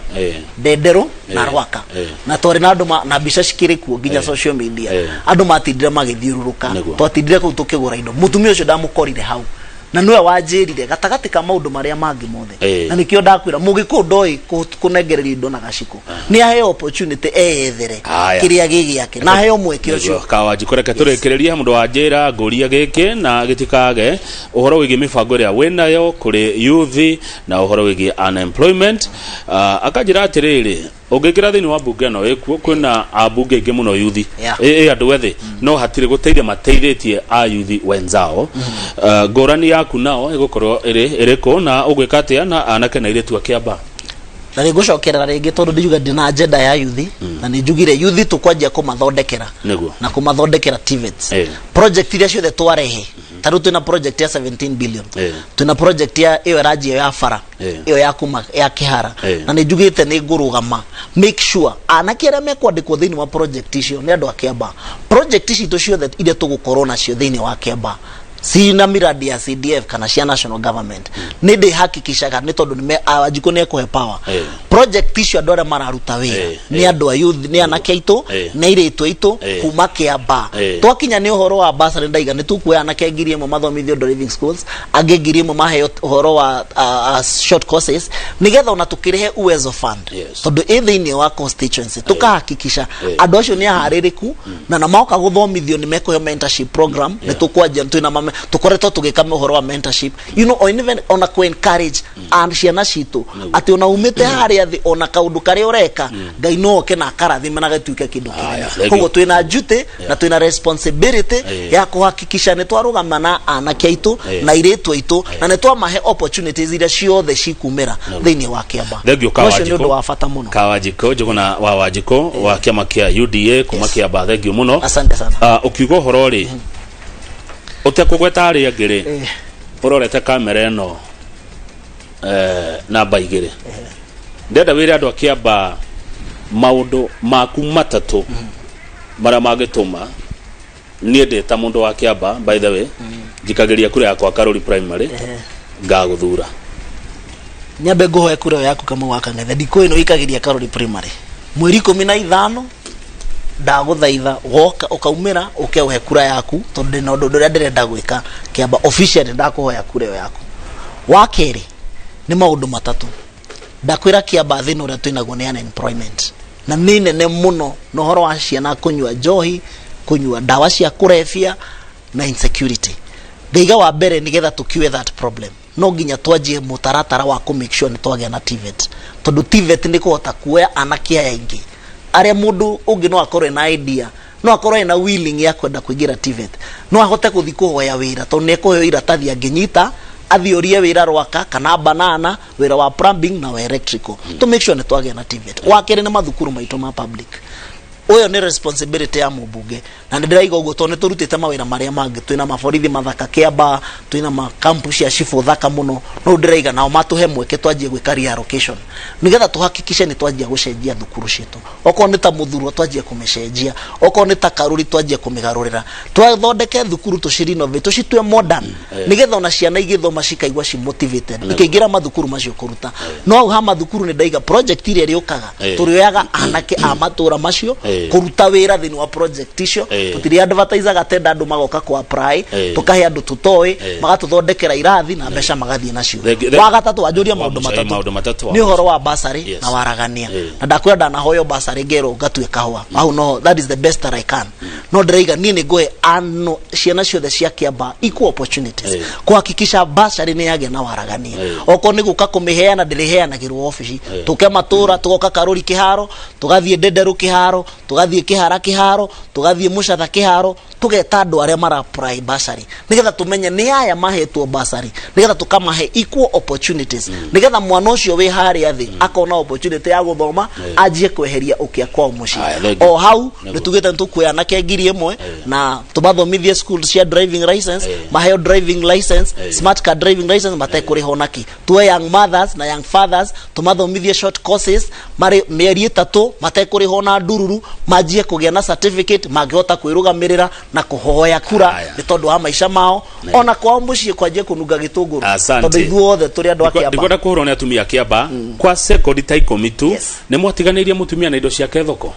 Ndenderũ na Rwaka, na twarĩ na andũ na mbica cikĩrĩ kuo nginya social media. Andũ matindire magĩthiũrũrũka. Twatindire kũu tũkĩgũra indo. Mũtumia ũcio ndamũkorire hau na nĩwe wanjĩrire gatagatĩ ka maũndũ marĩa mangĩ mothe. Na nĩkĩo ndakwĩra mũgĩkũyũ ndoĩ kũnengereria indo na gaciko. Nĩ aheo opportunity eyethere Haya. kĩrĩa gĩ gĩake na aheo mweke ũcio. Nĩguo, Kawanjikũ, reke tũrĩkĩrĩrie. Mũndũ wa njĩra ngũria gĩkĩ na gĩtikage ũhoro wĩgiĩ mĩbango ĩrĩa wĩnayo kũrĩ youth na ũhoro wĩgiĩ unemployment. Akanjĩra atĩrĩrĩ, ũngĩingĩra thĩinĩ wa mbunge ĩno ĩkuo, kwĩna ambunge aingĩ mũno yuthi, ĩ andũ ethĩ, no hatirĩ gũteithia mateithĩtie a yuthi wenzao. Ngũrani yaku nao ĩgũkorwo ĩrĩ ĩrĩkũ na ũgwĩka atĩa na anake na airĩtu a Kĩamba? Na nĩ ngũcokerera rĩngĩ, tondũ ndiuga ndĩ na agenda ya yuthi, na nĩ njugire yuthi tũkwanjia kũmathondekera na kũmathondekera TVETs. Project iria ciothe twarehe, ta rĩu twĩna project ya 17 billion, twĩna project ya ĩyo ĩranjia ya bara ĩyo ya kuma ya Kĩhara, na nĩ njugĩte nĩ ngũrũgama make sure anake arĩa mekwandĩkwo thĩinĩ wa project icio nĩ andũ a Kĩamba. Project citũ ciothe iria tũgũkorwo nacio thĩinĩ wa Kĩamba cina miradi ya CDF kana cia national government, nĩ ndĩhakikishaga nĩ tondũ Wanjikũ nĩ ekũhe power, project icio andũ arĩa mararuta wĩra nĩ andũ a youth, nĩ anake aitũ, nĩ airĩtu aitũ kuma Kĩamba. Twakinya nĩ ũhoro wa bursary, ndaiga nĩ tũkuoya anake 1000 mathomithio driving schools, angĩ 1000 maheo ũhoro wa short courses, nĩgetha ona tũkĩrĩhe Uwezo Fund, tondũ ĩ thĩinĩ wa constituency, tũkahakikisha andũ acio nĩ aharĩrĩku na maoka gũthomithio nĩ mekũheo mentorship program. Nĩ tũkwanjia, twĩna mame tũkoretwo tũgĩka ũhoro wa mentorship, or even ona kũ encourage and ciana citũ atĩ ona umĩte harĩa thĩ, ona kaũndũ karĩa ũreka, Ngai no oke na akarathime na gatuĩke kĩndũ Haya, kĩnene. thank you. Koguo twĩna duty na twĩna responsibility ya kũhakikisha nĩ twarũgama na anake aitũ na airĩtu aitũ na nĩ twamahe opportunities iria ciothe cikumĩra thĩinĩ wa Kĩamba. Thank you. Ũcio nĩ Kawanjikũ. ũndũ wa bata mũno. Kawanjikũ Njũgũna wa Wanjikũ wa kĩama kĩa UDA kuma Kĩamba, thank you mũno. Asante sana. Ũkiuga ũhoro rĩ, ũtekũgweta arĩa angĩ rĩ, ũrorete kamera ĩno, namba 2, ndenda wĩre andũ a Kĩamba maũndũ maku matatũ marĩa mangĩtũma niĩ ndĩ ta mũndũ wa Kĩamba, by the way njikagĩria kura yakwa Karũri Primary, ngagũthura. Nyambe ngũhoe kura ĩyo yaku, Kamau wa Kang'ethe. Ndikũ ĩno ikagiria Karori Primary mweri 15, ndagũthaitha woka ũkaumĩra ũke ũhe kura yaku, tondũ ndĩna ũndũ ũrĩa ndĩrenda gwĩka Kĩamba. Officially ndakũhoya kura ĩyo yaku. Wa kerĩ nĩ maũndũ matatũ ndakwĩra. Kĩamba thĩna ũrĩa twĩnaguo nĩ unemployment, na nĩ nene mũno, na ũhoro wa ciana kũnyua njohi, kũnyua ndawa cia kũrebia na insecurity. Ngaiga wa mbere, nĩgetha tũkiwe that problem, no nginya twanjie mũtaratara wa kũ make sure nĩ twagĩa na TVET, tondũ TVET nĩ kũhota kuoya anake aya aingĩ arĩa mũndũ ũngĩ no akorwo ena idea, no akorwo ena willing ya kwenda kũingĩra TVET, no ahote gũthiĩ kũhoya wĩra tondũ nĩ ekũheo iratathi angĩnyita athiĩ orie wĩra Rwaka kana Banana, wĩra wa plumbing na wa electrical. To make sure nĩ twagĩa na TVET. Wa kerĩ nĩ mathukuru maitũ ma public. Ũyũ nĩ responsibility ya mũmbunge, na nĩ ndĩraiga ũguo tondũ nĩ tũrutĩte mawĩra marĩa mangĩ. Twĩna maborithi mathaka Kĩamba, twĩna makampu cia cibũ thaka mũno, no ndĩraiga nao matũhe mweke twanjie gwĩka reallocation, nĩgetha tũhakikishe nĩ twanjia gũcenjia thukuru citũ. Okorwo nĩ ta Mũthurwo, twanjie kũmĩcenjia. Okorwo nĩ ta Karũri, twanjie kũmĩgarũrĩra, twathondeke thukuru, tũcirenovate, tũcitue modern, nĩgetha ona ciana igĩthoma cikaigua ci motivated ikĩingĩra mathukuru macio kũruta. No hau ha mathukuru nĩ ndaiga project iria ĩrĩũkaga, tũrĩoyaga anake a matũra macio kũruta wĩra thĩinĩ wa project icio. Tũtirĩ advertisaga tenda andũ magoka kũ apply. Tũkahe andũ tũtoĩ, magatũthondekera irathi na mbeca magathiĩ nacio. Wa gatatũ, wanjũria maũndũ matatũ. Maũndũ matatũ wa Nĩ ũhoro wa basarĩ na waragania. Na ndakwĩra ndanahoyo basarĩ, ngerwo ngatue kahũa hau, no that is the best that I can. No ndĩraiga niĩ nĩ ngũhe ano ciana ciothe cia Kĩambaa equal opportunities, kũhakikisha bursary nĩ yagĩa na waragania. Okorwo nĩ gũka kũmĩheana, ndĩrĩheanagĩrwo obici. Tũke matũra, tũgoka Karũri kĩharo, tũgathiĩ Ndenderũ kĩharo, tũgathiĩ Kĩhara kĩharo, tũgathiĩ Mũcatha kĩharo, tũgeta andũ arĩa mara apply bursary, nĩgetha tũmenye nĩ aya mahetwo bursary, nĩgetha tũkamahe equal opportunities, nĩgetha mwana ũcio wĩ harĩa thĩ akona opportunity ya gũthoma, anjie kweheria ũkĩa kwao mũciĩ. Aya, thank you. O hau Nĩguo. nĩ tugĩte nĩ tũkuoya anake 1000 na tũmathomithie school cia driving license, maheo driving license, smart card driving license, matekũrĩha onaki. Tuoe young mothers na young fathers, tũmathomithie short courses marĩ mĩeri 3, matekũrĩha ona ndururu, manjie kũgĩa na certificate mangĩhota kwĩrũgamĩrĩra na kũhoya kura, Aya. nĩ tondũ wa maica mao, ona kwao mũciĩ kwanjie kũnunga gĩtũngũrũ, Asante. tondũ ithuothe tũrĩ andũ a Kĩamba. Ndikwenda kũhũrwo nĩ atumia a Kĩamba kwa sekondi ta 10 tu. Nĩ mwatiganĩirie mũtumia na indo ciake thoko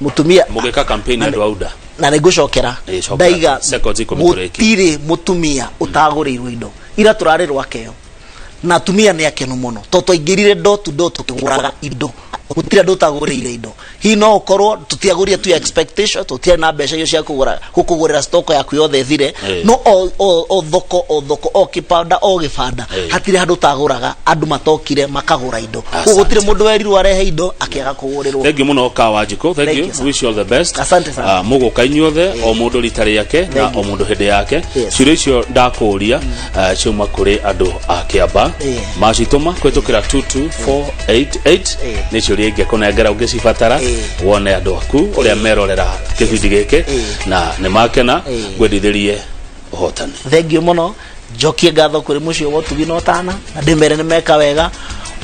Mũtumia mũgĩka campaign andũ a UDA? Na nĩ ngũcokera. Ĩ, cokera. Ndaiga Seconds 10 tũrĩkie. gũtirĩ mũtumia ũtagũrĩirwo indo ira tũrarĩ rwakeo, na atumia nĩ akenu mũno tondũ twaingĩrire door to door tũkĩgũraga indo. Gũtirĩ andũ ũtagũrĩire indo. Hihi no ũkorwo tũtiagũrire tu expectation, tũtiarĩ na mbeca icio cia kũgũra gũkũgũrĩra stock yaku yothe ĩthire, no o thoko, o thoko, o kĩbanda, o gĩbanda, hatirĩ handũ ũtagũraga, andũ matokire makagũra indo. Koguo gũtirĩ mũndũ werirwo arehe indo akĩaga kũgũrĩrwo. Thank you muno, Kawanjiko. Thank Thank you. you, sir. Wish you all the best. Asante sana. Ah, mũgũka inyuothe, o mũndũ rita rĩake na Thank you. o mũndũ hĩndĩ yake. Ciũria icio ndakũria, ciauma kũrĩ andũ a Kĩamba, macitũma kũhĩtũkĩra 22488. Nĩ ciũria ingĩkũnengera ũngĩcibatara, wone andũ aku ũrĩa merorera kĩbindi gĩkĩ na nĩ makena. Ngwendithĩrie ũhotani. Thengiũ mũno. Njokie ngatho kũrĩ mũciĩ wa ũtugi na ũtana, na ndĩmere nĩ meka wega,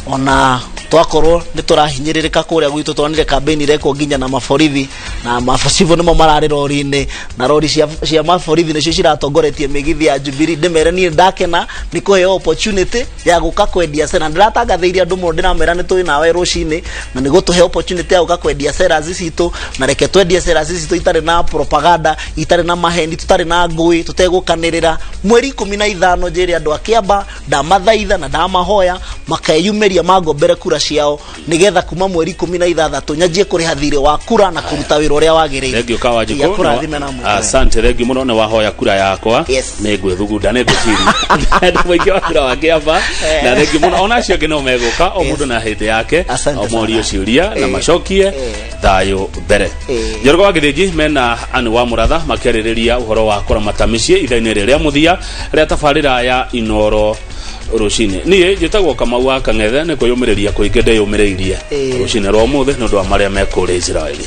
ona twakorwo nĩ tũrahinyĩrĩrĩka kũrĩa gwitũ. Twonire campaign irekwo nginya na maborithi, na mabacibũ nĩmo mararĩ rori-inĩ, na rori cia maborithi nĩcio ciratongoretie mĩgithi ya Jubilee. Ndĩmere niĩ ndakena nĩ kũheo opportunity ya gũka kwendia cera. Ndĩratangathĩirie andũ mũno, ndĩramera nĩ tũĩ nawe rũcinĩ, na nĩ gũtũhe opportunity ya gũka kwendia cera citũ, na reke twendie cera citũ itarĩ na propaganda, itarĩ na maheni, tũtarĩ na ngũĩ, tũtegũkanĩrĩra. Mweri 15, njĩre andũ a Kĩamba, ndamathaitha na ndamahoya makeyumĩria mangombere kura ciao, nĩgetha kuma mweri 16 nyanjie kũrĩha thirĩ wa kura na kũruta wĩra ũrĩa wagĩrĩire. Thengiũ, Kawanjikũ. Akũrathime na mwĩkĩre. Asante, thengiũ mũno. Nĩ wahoya kura yakwa. Nĩ ngwĩthugunda, nĩ ngwĩciria andũ mũingĩ wa kura wa Kĩamba, na thengiũ mũno. Ona acio angĩ no megũka, o mũndũ na hĩndĩ yake, Asante o morio sana. ciũria na macokie. Thayũ mbere. Njoroge wa Gĩthĩnji mena Anne wa Mũratha makĩarĩrĩria ũhoro wa kũramata mĩciĩ ithaa-inĩ rĩrĩa mũthia rĩa tabarĩra ya Inoro Rũcinĩ. Niĩ njĩtagwo Kamau wa Kang'ethe, nĩ kwĩyũmĩrĩria kũingĩ ndĩyũmĩrĩirie rũcinĩ rwa ũmũthĩ nĩ ũndũ wa marĩa mekũrĩa Israeli.